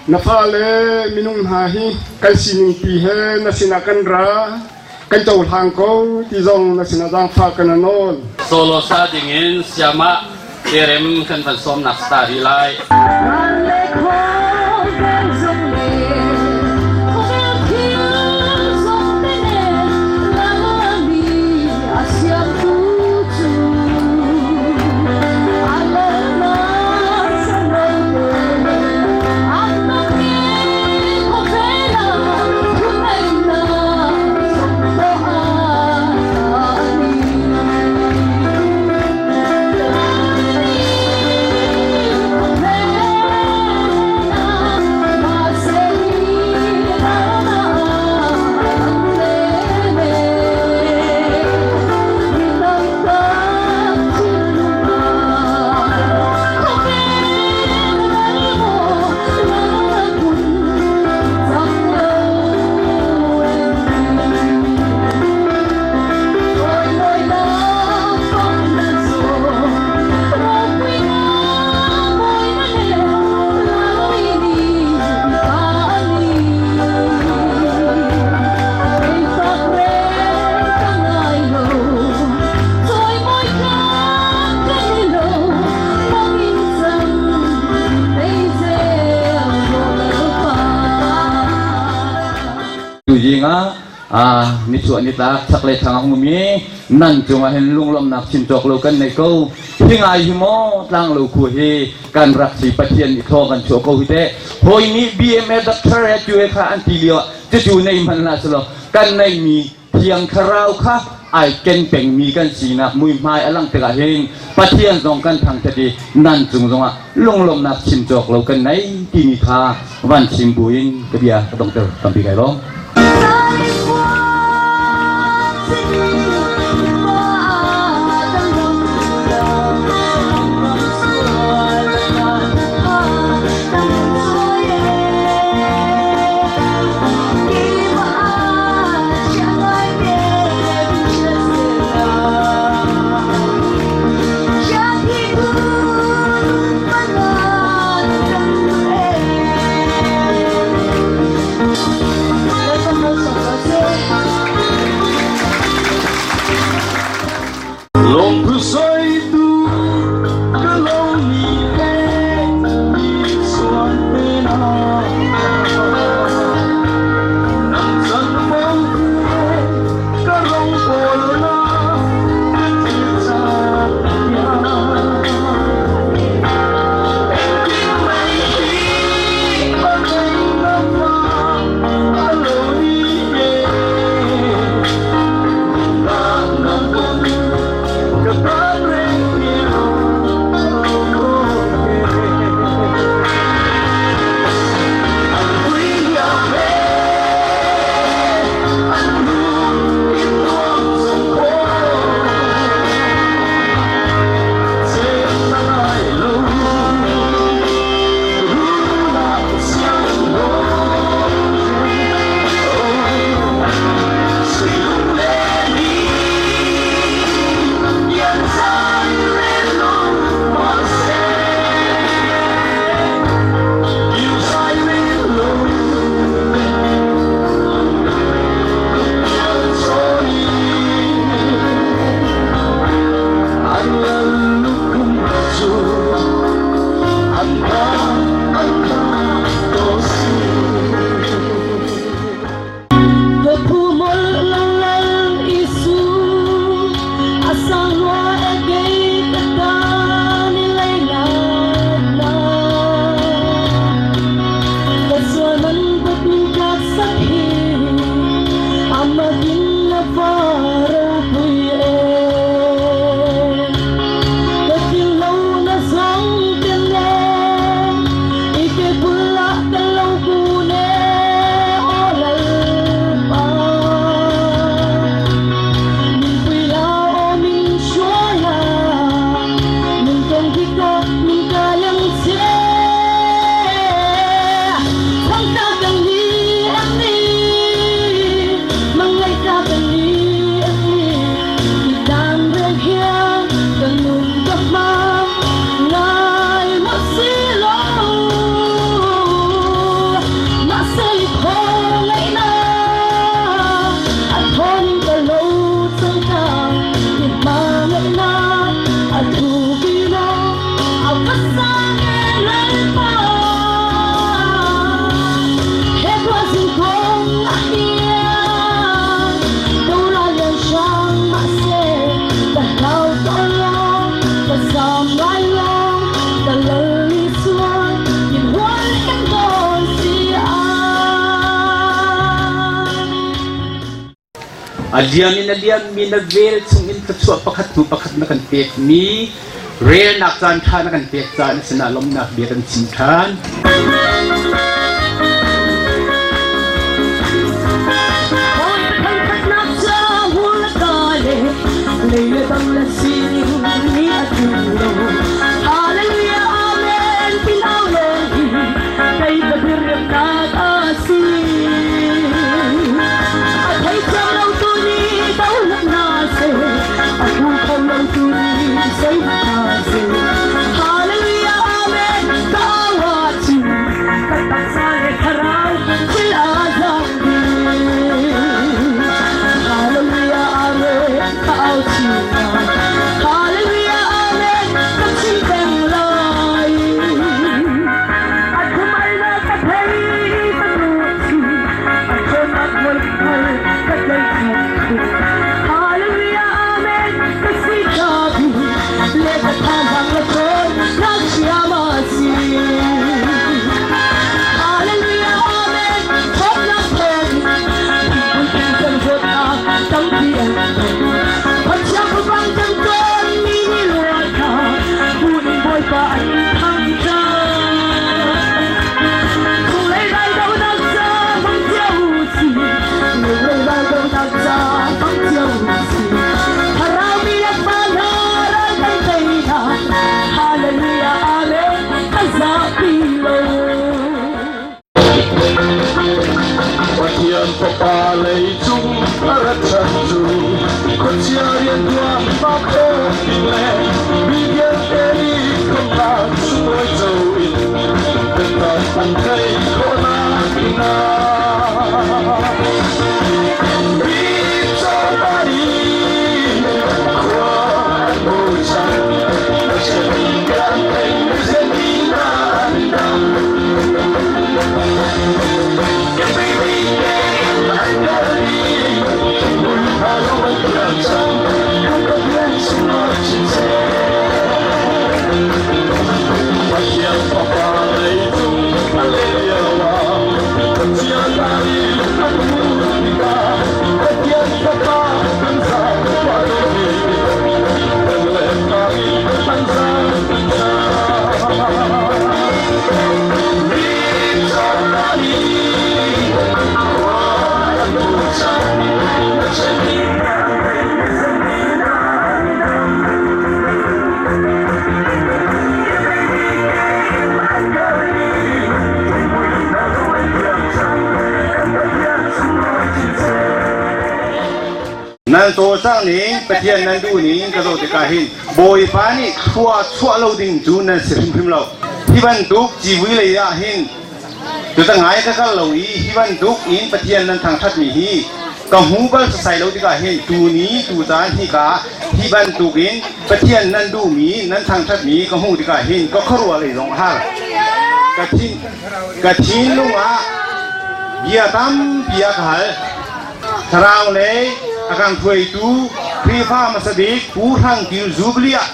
Na fale minung hna hi kan sining pi he na sinah kan ra kan cohlang ko ti zong na sinah zaangfah kan nawl. Solo sa dingin siamah terem kan van sawmnak sta rih lai. Tuzing ah nichuah nitlak chaklei thlang a ummi nan cungah hin lunglawmhnak chim cawk lo kan nei ko. Hi ngai hi maw tlanglo khu hi kan rak si Pathian nih thaw kan chuah ko hi teh. Hawi nih BMA doctor he tu he kha an ti lio ah cucu nei hmanh hlah selaw kan neihmi Thiang Thlarau kha ai ken pengmi kan sinak muihmai a langh tikah hin Pathian zong kan thangṭhat i nan cung zongah lunglawmhnak chim cawk lo kan nei timi kha van chim buin ka bia ka donghter tampi kai lawm. A liam in a liammi na vel chungin thluachuah pakhat hnu pakhat na kan pekmi relnak caan ṭha na kan pek caah na sinah lawmhnak bia kan chim ṭhan. Pathian Fapa leicung a rat chan cu khuachia riantuan bak ding le mi vialte nih khamhnak sunglawi co in biatak an theih khawhnak dingah. Mi cawpa nih khua an bochan, Pathian kan theih zetindah an dam. Nan cawlcangh ning Pathian nan duh ning ka zoh tikah hin Bawipa nih thlua chuah lo ding cu nan si hrimhrim lo. Hi bantuk civui lei ah hin cuta ngai ka kal lo i hi bantuk in Pathian nan thangṭhatmi hi ka hmu bal sasai lo tikah hin tuni tu caan hika hi bantuk in Pathian nan duhmi nan thangṭhatmi ka hmuh tikah hin ka khuaruah lei zong a har. Ka thin ka thinlung ah bia tampi a ka hal. Thlarau lei a kan hruaitu Khrihfa hmasa bik Pu Hrang Kio Jubilee ah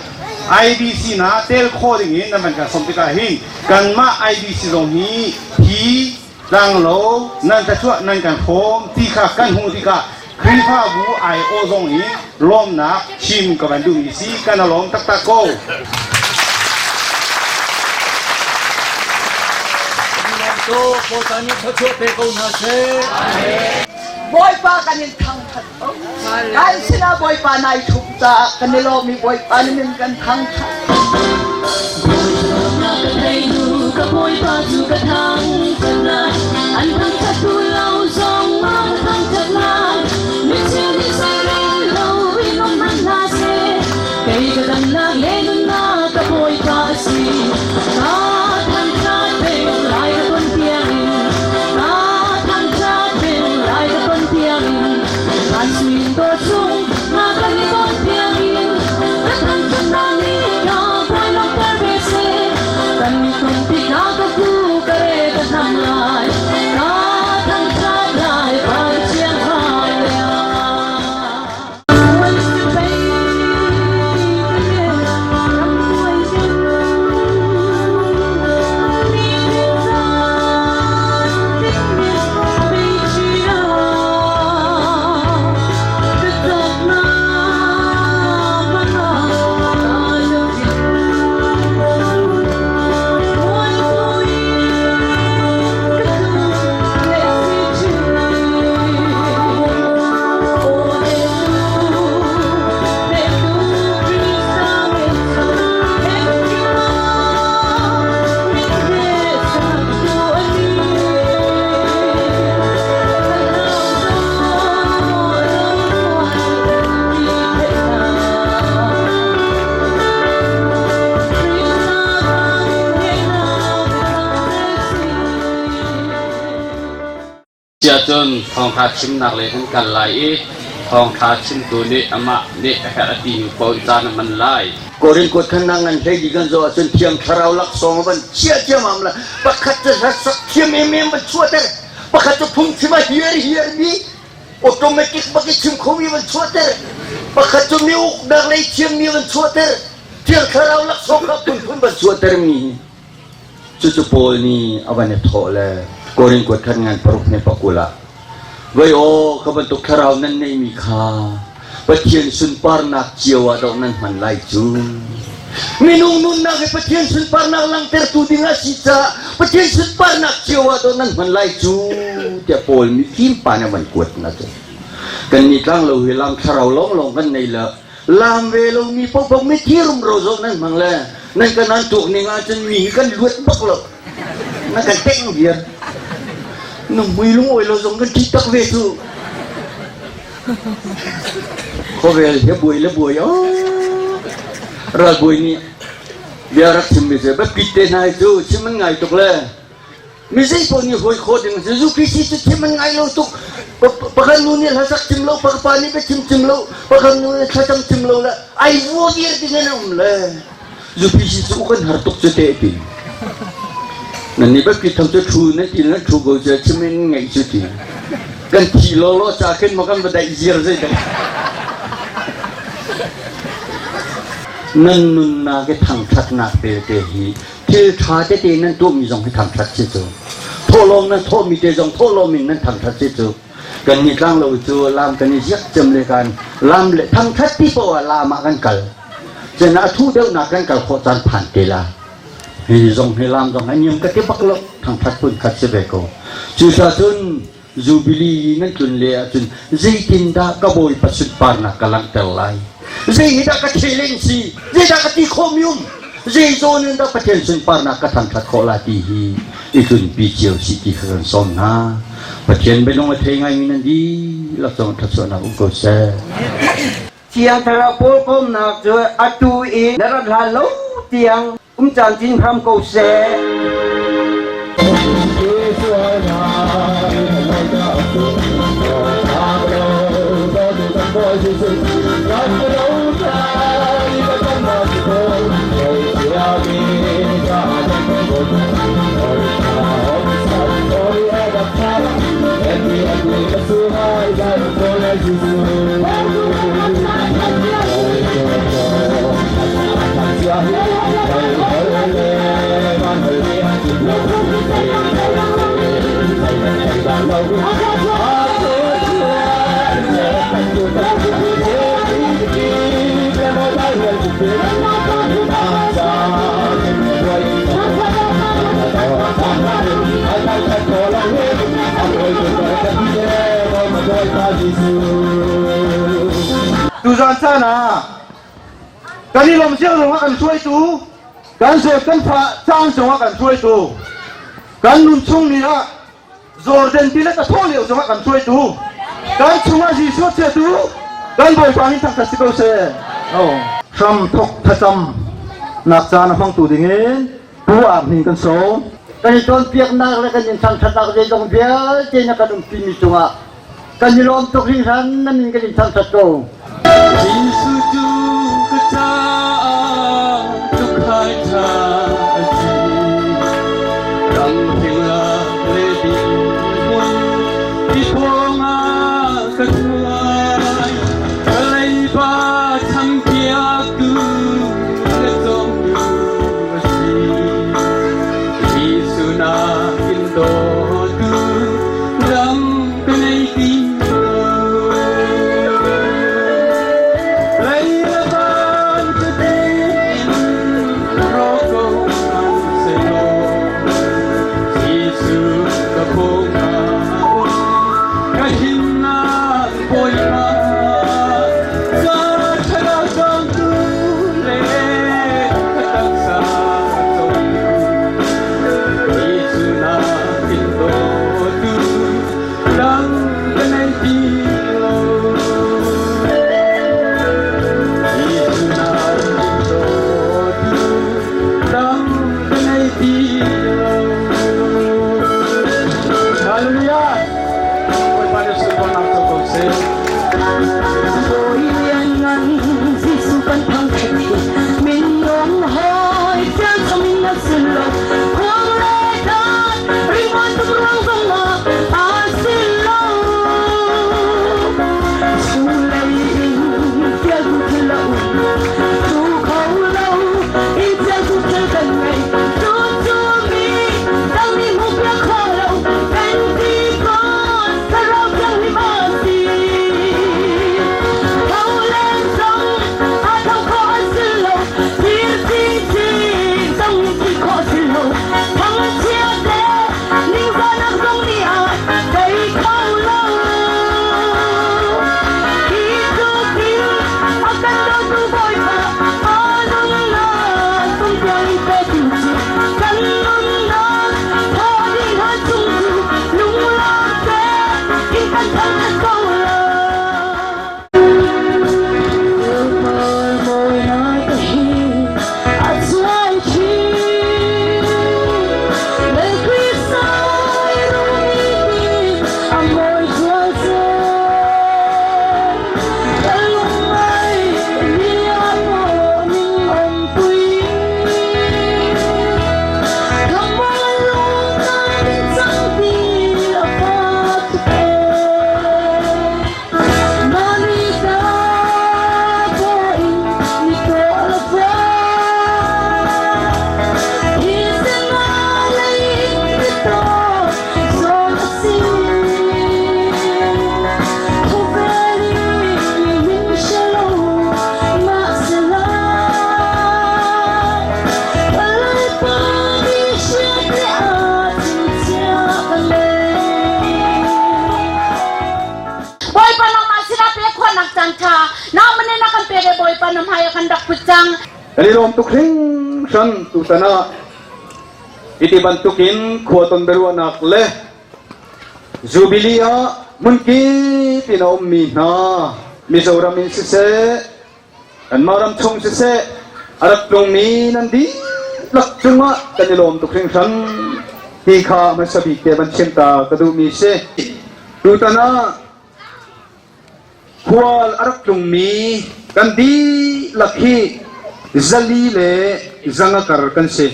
IBC na tel khawh ding in nan van kan sawm tikah hin kanmah IBC zong hi hi tlanglo nan tlachuah nan kan hrawm ti kha kan hmuh tikah Khrihfabu aiawh zong in lawmnak chim ka van duhmi si kan a lawm taktak ko. Bawipa nih thluachuah pe ko hna seh. Bawipa kan in thangthat ko. Kan sinah Bawipa nai thup caah kan i lawm i Bawipa na min kan thangthat. Ka Bawipa cu ka thangthat lai, an thangthat tu lo zong ma ka thangthat lai. Micheu nih zeirel lo in um hmanh hna seh, kei ka damnak le nunnak ka Bawipa a si. Ka thangthat peng lai ka ton tiangin, ka thangthat peng lai ka ton tiangin, van suin dawr chung nga kan i ton tiangin, ka thangthatnak nih ka bawi lawmhter ve seh. Kan tum tikah ka ku ka re ka hnam lai. Ka thangṭhat lai Pathian hmaiah. Siahcun thawngṭha chimnak lei kan kal lai i thawngṭha chimtu nih amah nih a herh a timi paoh in caan a hman lai. Korin kuat khan na ngan hlei di kan zoh ahcun Thiang Thlarau laksawng a van chia ciammam le pakhat cu hlasak thiam emem van chuahter, pakhat cu phungchim a hiar hiar mi automatic bak i chim khomi van chuahter, pakhat cu mi uknak lei thiammi van chuahter, Thiang Thlarau laksawng kha phunphun van chuahter mi hi Cucu Paul nih a van i thawh le Korin kuat khat ngan paruk ne pakul ah voi aw ka bantuk thlarau nan neihmi kha Pathian sunparnak cio ah doh nan hman lai cu. Minung nunnak hi Pathian sunparnak langhtertu ding a si caah Pathian sunparnak cio ah doh nan hman lai cu tiah Paul mifim pa nih a van kuat na cu. Kan nih tlang lo hi lam thlarau lawnglawng kan nei le Lam ve lomi paohpaoh mithi rumro zoh nan hmang le nan kan an tuak ning ahcun mi hi kan luat bak lo. Na kan teng viar. Na mui lungawi lo zong kan ṭih tak ve cu. Khawvel hi buai le buai oh. Ralbawi nih bia rak chim mi cu biapit te hna hi cu chim an ngai tuk le Mi zeipaoh nih hawi khawh ding Jesuh Khrih cu chim an ngai lo tuk. Pakhat nu nih hlasak chim lo, pakhat pa nih biachim chim lo, pakhat nu nih thlacam chim lo le ai vua viar ding in a um le. Jesuh cu kan har tuk cu te ti. Nan nih biapi tham cu thu nan ti nan thu ko cu chim in ngaih cu ti. Kan thi law law ca khin ma kan va daih ziar zei dah. Nan nunnak i thangṭhatnak pelte hi Thil ṭha tete nan tuahmi zong hi thangṭhat si cu. Thawhlawm nan thawhmi te zong thawhlawm in nan thangṭhat si cu. Kan nih tlanglo cu lam kan i ziak cem le kan lam le thangṭhat ti poah ah lam ah kan kal. Cun a thu deuhnak kan kal khawh caan phan te la. Hi zong hi lam zong hi niam ka ti bak lo thangṭhat phun khat si ve ko. Cucaah cun Jubilee nan tlun le ahcun zeitindah ka Bawipa sunparnak ka langhter lai? Zei hi dah ka challenge si? Zeidah ka ti khawhmi um? Zei zawn in dah Pathian sunparnak ka thangṭhat khawh lai ti hi i tlunpi cio si ti kha kan sawm hna. Pathian bianung a thei ngaimi nan dihlak zong ṭhatchuahnak um ko seh. Thiang Thlarau pawl kawmnak cu atu i na rat hlan lo tiang um camcin hram ko seh. Tuzan caan ah kan i lawm cio zongah kan hruaitu kan zawt kan fah caan zongah kan hruaitu kan nun chung ni ah Jordan tilet a thawh lio zongah kan hruaitu kan chungah Jesuh chiatu kan Bawipa hin thangthat si ko seh. Oh. Hram thok thlacam nak caan a hmangtu dingin Pu Ar Hnin kan sawm. Kan i cawnpiaknak le kan in thangṭhatnak zeizong vialte na kan umpimi cungah kan i lawm tuk hringhran nan in kan in thangṭhat ko. Jesuh cu ka caah tukhai ṭha a si. Thawngah ka hruai, ka leiba champiaktu ka cawmtu a si. Jesuh nakin dawtu dang ka nei ti lo. Lei le van cutin rawk ko hmanhsehlaw, Jesuh ka pawngah um, ka himnak Bawipa, ka thlarau cawmtu le ka taksa cawmtu, Jesuh nakin dawtu dang ka nei ti lo. Jesuh nakin dawtu dang ka nei ti lo. Hallelujah! Bawipa nih sunparnak co ko seh. Bawi lianngan Jesuh kan thangṭhat hi minung hawi tiang min a si lo. Khuang le dan ringawn tuk ruang zong ah a si lo. Chunglei in fialtu thil a um. Tu kho lo in fialtu thil kan ngei. Tu cu mi dang nih hmuh piak kho lo. Pentecost thlarau thianghlim a si. Tho le zong aa tho khawh a si lo. Thir cingcing zong nih ti khawh si lo. Thangchiat le ningzahnak zong nih a tei kho lo. Hi tluk in a kan dawtu Bawipa a nunnak tung tiang in pe tu cu kan nunnak thaw dih hna chung cu lunglawm tein kan thangṭhat ko lai. Mawinak hi a cuai chin. Lei Khrihsai rumi a mawi zual cun. Ka lungngai ni a maw ning ompui. Ka mawi lung cang ti a fak tuk Manita po in Bawipa nangmah sinah pek khawhnak caan ṭha nangmah nih na kan pek i Bawipa na hmai ah kan rak put cang. Kan i lawm tuk hringhran tutan ah hiti bantukin khua ton biaruahnak le Jubilee ah hmunkip in a ummi hna Mizoram in siseh kanmah ram chung siseh a rak tlungmi nan dihlak cungah kan i lawm tuk hringhran ti kha hmasa bik te van chim ta ka duhmi si. Tutan ah khual a rak tlungmi kan dihlak hi 400 le 500 kar kan si.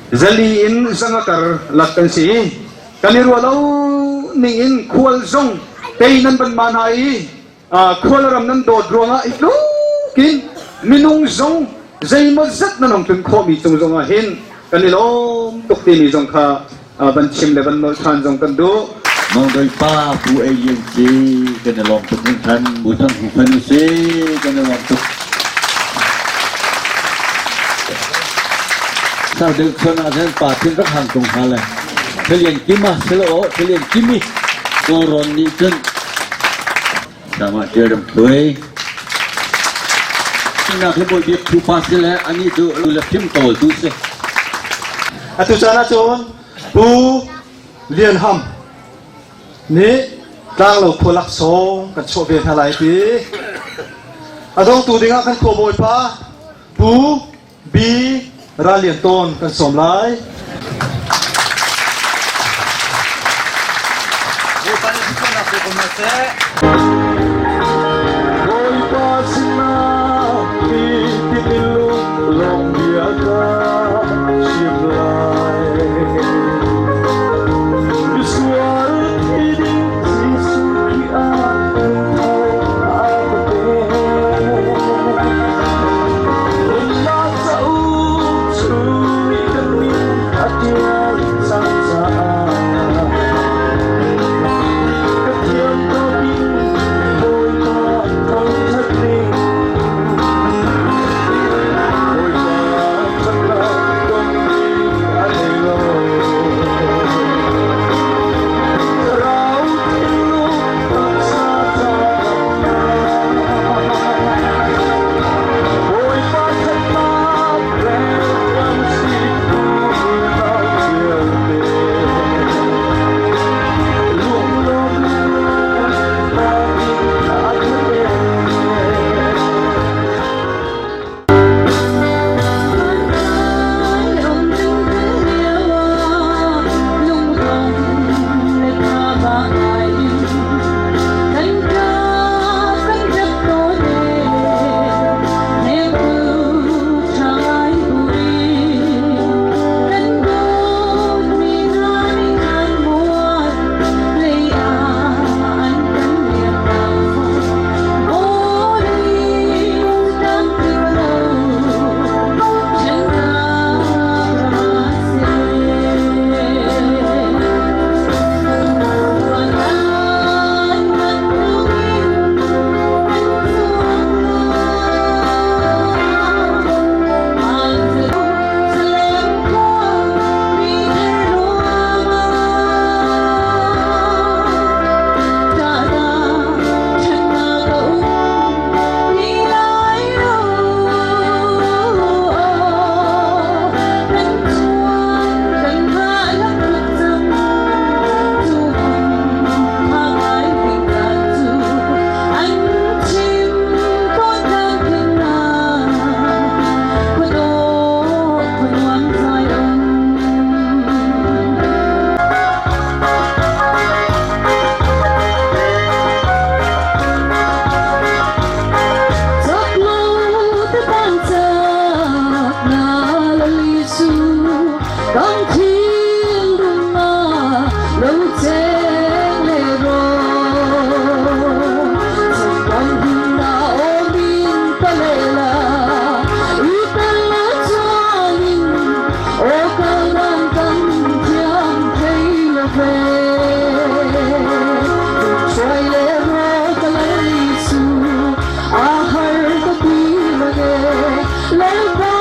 400 in 500 kar lak kan si. Kan i ruah lo ning in khual zong tei nan van ma hna i khualram nan dawt ruangah i tlukin minung zong zeimawzat nan hong tlun khawhmi cung zongah hin kan i lawm tuk timi zong kha van chim le van nolh ṭhan zong kan duh. Mangdoi pa Pu Ei Lian si kan i lawm tuk hringhran. Pu Thang Hu fanu si kan i lawm tuk. Sau deuh chon ah khan pa thin rak hang tung hna le Thilian Kima silo Thilian Kimi Kawlrawn nih cun Sama Ṭialram Thuai. Nak hi bawi biak phu pa si le ani cu le fim tawl tu si. Atu caan ahcun Pu Lian Ham nih tlanglo khua laksawng kan chuah ve hna lai ti. A dongtu dingah kan khua bawipa Pu B. Ral Lian Tawn kan sawm lai. Bawipa nih thluachuahnak pe ko hna seh. Bawipa sinah ti tilung lawng bia ka chim lai. Misual thi Kan thinlung ah lo cheng le ro. Kan himna omin palela itel chuanin o kalan kan thiam thei lo ve. Chuai le ro ka lai su a har ka ti mange Lalpa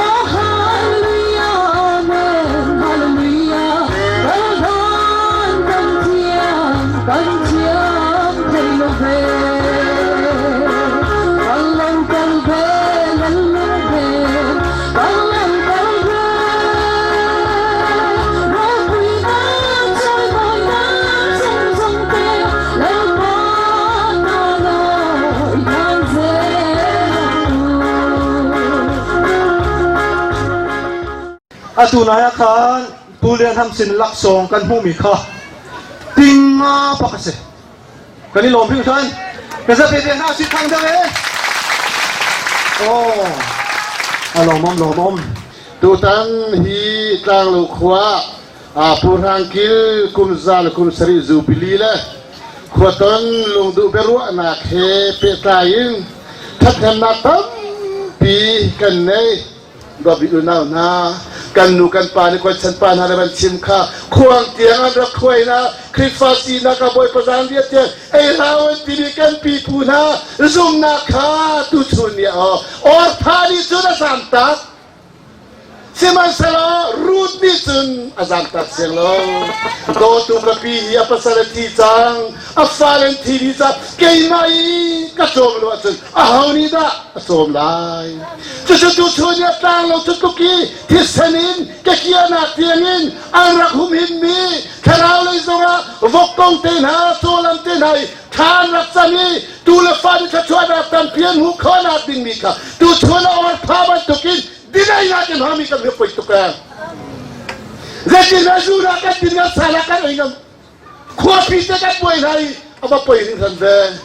Oh hallelujah amen hallelujah Kalhan kan thiam kan thiam thei lo ve Kal lo kal ve lal lo ve kal lo kal ve Ropui na chawi mawi na chung zong te Lalpa ta lawi than zel ang u. Atu nai ah khan Pu Lian Ham sin laksawng kan hmuhmi kha ting nga pak a si. Kan i lawm hringhran. Ka zapi ve hna si thang deuh e. Oh, a lawmawm lawmawm. Tutan hi Tlanglo khua ah Pu Hrang Kil kum za le kum sarih Jubilee le khuaton lungduh biaruahnak he pehtlai in ṭhathnemnak tampi kan nei. Dawtbik unau hna, kan nu kan pa nih khuaichan pa hna le van chim kha khuang tiang an rak khuai na Khrihfa sinak ah Bawipa zaanriah tiang ei hlah an timi kan pipu hna zumnak kha tuchun ni ah orpha nih cun a zamtak Sihmanhsehlaw Ruth nih cun a zamtak siang lo. Dawtu ka pi hi a pasal a thi cang, a fale an thi dih cang, keimah i ka cawm lo ahcun aho nih dah a cawm lai? Cucu tuchun i a tlang lo cu tluk i thisen in ka kiahnak tiangin an rak humhimmi thlarau lei zongah vok kong te hna, cawlam te hna i thla an rak cam i tu le fa nih thluachuahnak tampi an hmuh khawhnak dingmi kha tuchun a orpha bantukin dineinak in hami kan poi tuk ee. Zeitin na zu na kan din nga sa na kan ei ngam khuapi te kan buai hna i a va poi hringhran ve.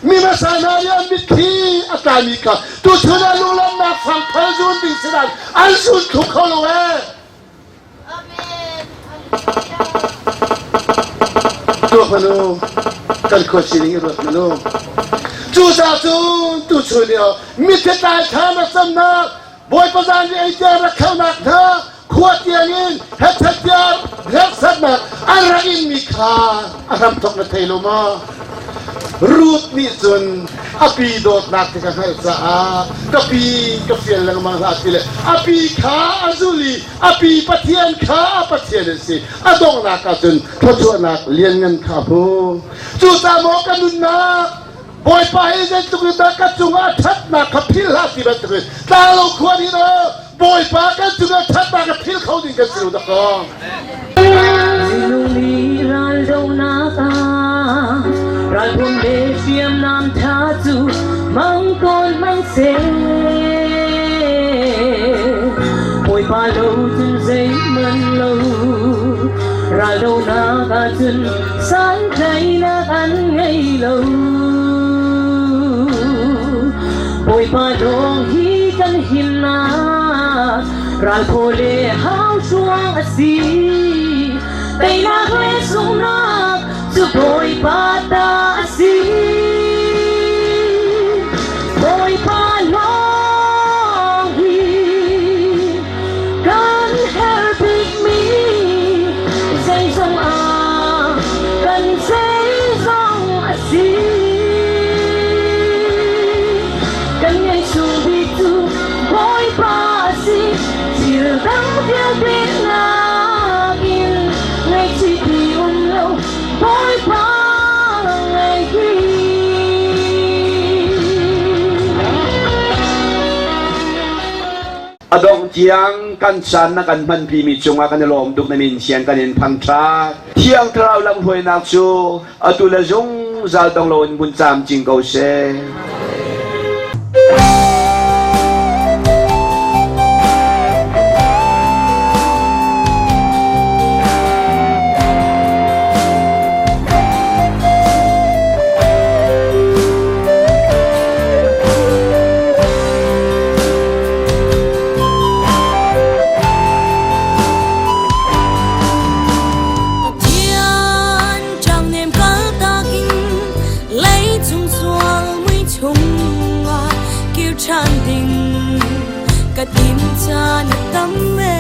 Mi hmasa hna nih an mitthli a tlami kha tuchun ah lunglamnak fangphal zun ding sinan an zun thlu kho lo ee. Tuak hmanh u, kan khua sining i ruat hmanh u. Cucaah cun tuchun i mithi tlai thla na camnak Bawipa zan i ei tiang rak khelnak hna khua tiangin hetchet tiang hngersatnak an rak inmi kha a hramthok na thei lo maw? Ruth nih cun a pi dawtnak ti ka hngalh caah ka pi ka fial lengmang hlah ti le a pi kha a zul i a pi Pathian kha a Pathian an si. A donghnak ah cun thluachuahnak lianngan kha a hmu. Cucaah maw ka nunnak Bawipa hi zeitluk in dah ka cungah a ṭhatnak kha philh hlah ti bantukin tlanglo khua nih Bawipa kan cungah ṭhatnak a philh kho ding kan si lo dakaw. Minung nih raldohnak ah ralbawm le hriamnam ṭha cu mangkawn hmang seh. Bawipa lo cun zeihmanh lo raldohnak ahcun santlaihnak an ngei lo. Bawipa lawng hi kan himnak ralphaw le hauhruang a si. Teinak le sunghnak cu Bawipa ta a si. Bawipa lawng hi kan herh bikmi zeizong ah kan zeizong a si. Kan ngeihchung bik cu Bawipa a si. Thil dang vialte nakin ngaihchih ti um lo Bawipa ngei hi. A dongh tiang kan caan na kan hmanpimi cungah kan i lawm tuk na min siang kan in thangṭhat. Thiang Thlarau lamhruainak cu atu le zungzal dong loin hmun camcin ko seh. Lim caan a tam e.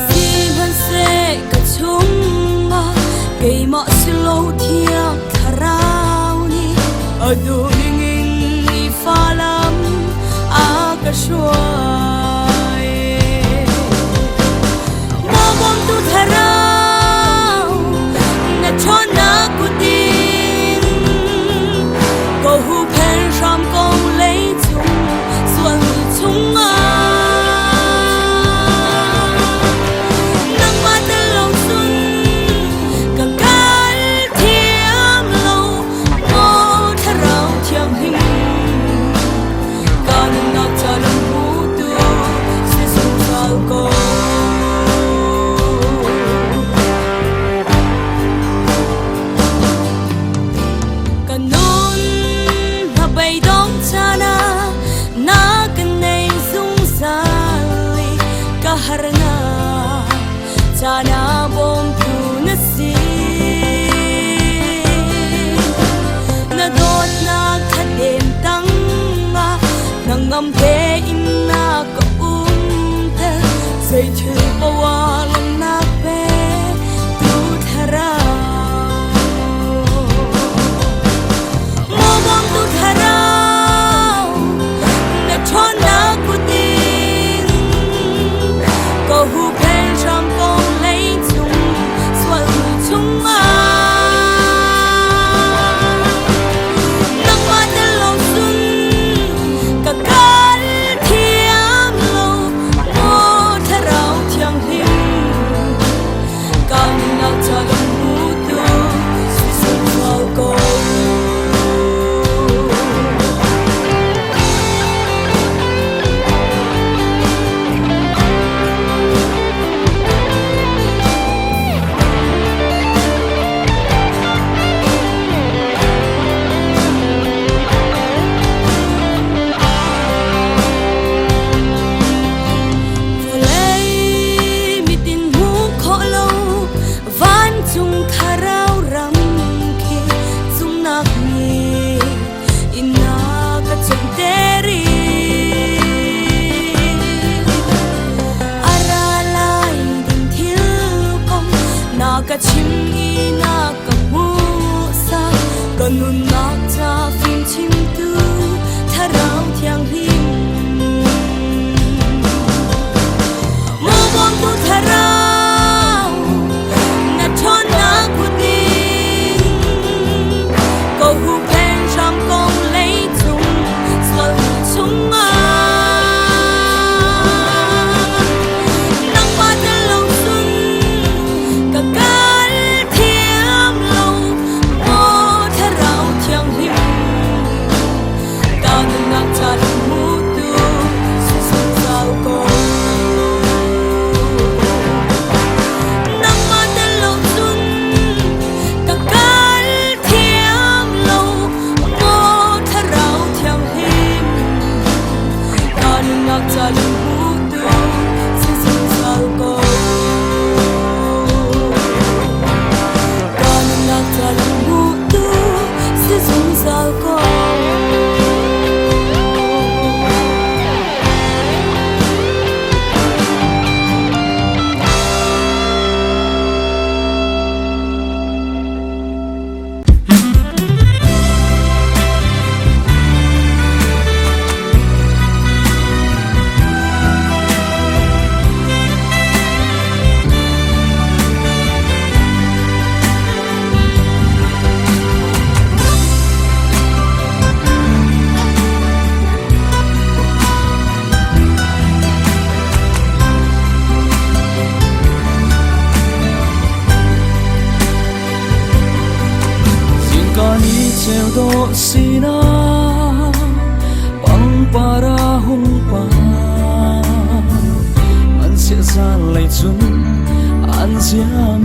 Sihmanhseh ka chungah keimah si lo thiang thlarau nih a duh ningin nifa lam a ka hruai. Maw bawmtu thlarau na ṭhawnnak kutin ka huhphenh hram ko leicung sualmi chungah. Nangmah tel lo cun ka kal thiam lo, maw thlarau thianghlim. Ka nunnak ca lam hmutu si zungzal ko. Ka nun hnabeidong caan ah na ka nei zungzal i ka harnak caan ah bawmtu na si. Na dawtnak thladem tangah hnangam tein na ka umter zeithil poah lawmhnak pe tu thlarau. Maw bawmtu thlarau na ṭhawnnak kutin ka huhphenh hram ko leicung sualmi chungah. Nangmah tel lo cun ka kal thiam lo, maw thlarau thianghlim. Ka nunnak ca lam hmutu si zungzal ko. Vawlei mitin hmuh khawh lo vancung thlarau ram khi zumnak nih inn a ka cumter i a ra lai ding thil kong na ka chim i na ka hmuhsak ka nunnak ca fimchimtu thlarau thianghlim. Maw bawmtu thlarau na ṭhawnnak kutin ka huhphenh hram ko leicung sualmi chungah. Nangmah tel lo cun ka kal thiam lo, maw thlarau thianghlim. Ka nunnak ca hmutu si zungzal ko. Nangmah tel lo cun ka kal thiam lo, maw thlarau thianghlim. Ka nunnak ca hmutu si zungzal ko. Ka nunnak ca hmutu si zungzal ko. Zingka ni ceu dawh sinah pangpar a hung par an sia zan lei cun an ziam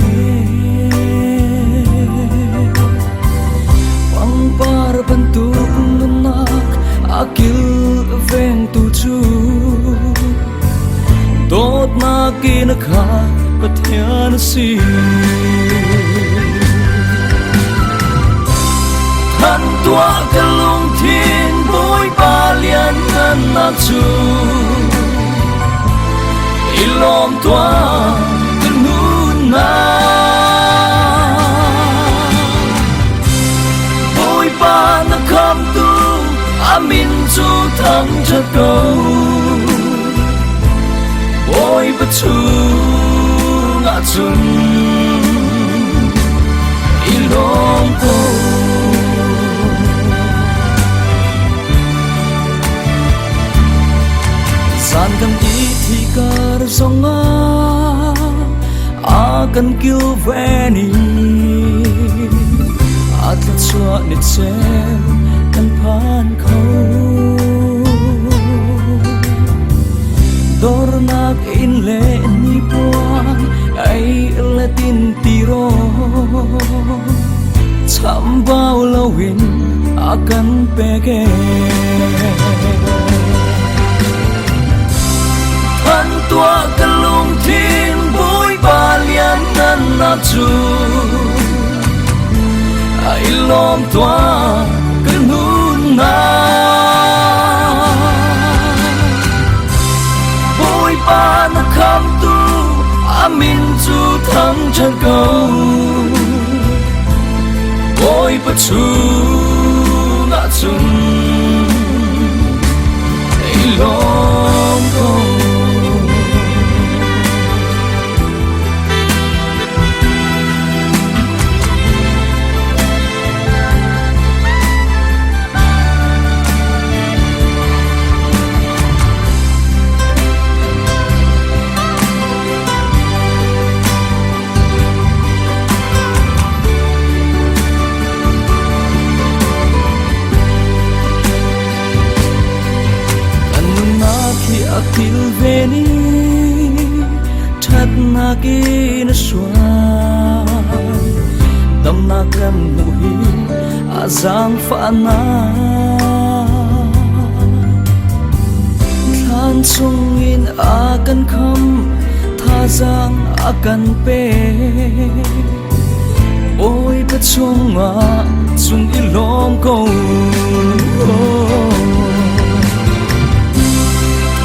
Pangpar bantuk nunnak a kilvengtu cu dawtnak in a khat Pathian a si. Than tuah ka lungthin Bawipa lian. ngan nak cu i lawm tuah kan nun na. Bawipa na khamtu a min cu thangṭhat ko. Bawipa chungah cun i lawm ko. Zan kan i thi kar zongah a kan kilven i a thluachuah ni ceu kan phan kho. Dornak in le nipuan ei le tin tiro chambau loin a kan pek e. Than tuah ka lungthin Bawipa lianngannak cu ai lawm tuah ka nunnak. Bawipa na khamtu a min cu thangṭhat ko. Bawipa chungah cun i lawm ko. Kan nunnak hi a kilven i ṭhatnak in a sual. Damnak kan hmuh hi a zaangfahnak. Thlan chungin a kan kham, thazaang a kan pek. Bawipa chungah cun i lawm ko.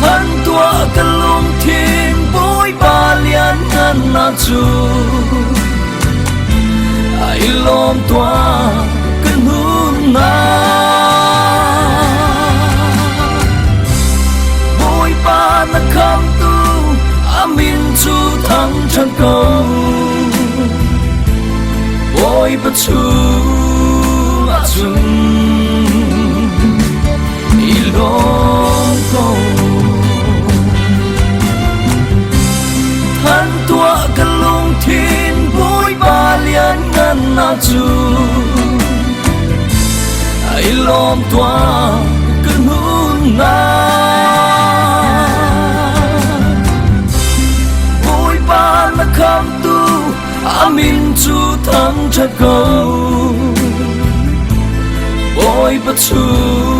Than tuah ka lungthin Bawipa lianngannak cu ai lawm tuah ka nunnak. Bawipa na khamtu a min cu thangṭhat ko. Bawipa chungah cun i lawm ko. Than tuah ka lungthin Bawipa lianngannak cu ai lawm tuah ka nunnak. Bawipa na khamtu a min cu thangṭhat ko. Bawipa chung.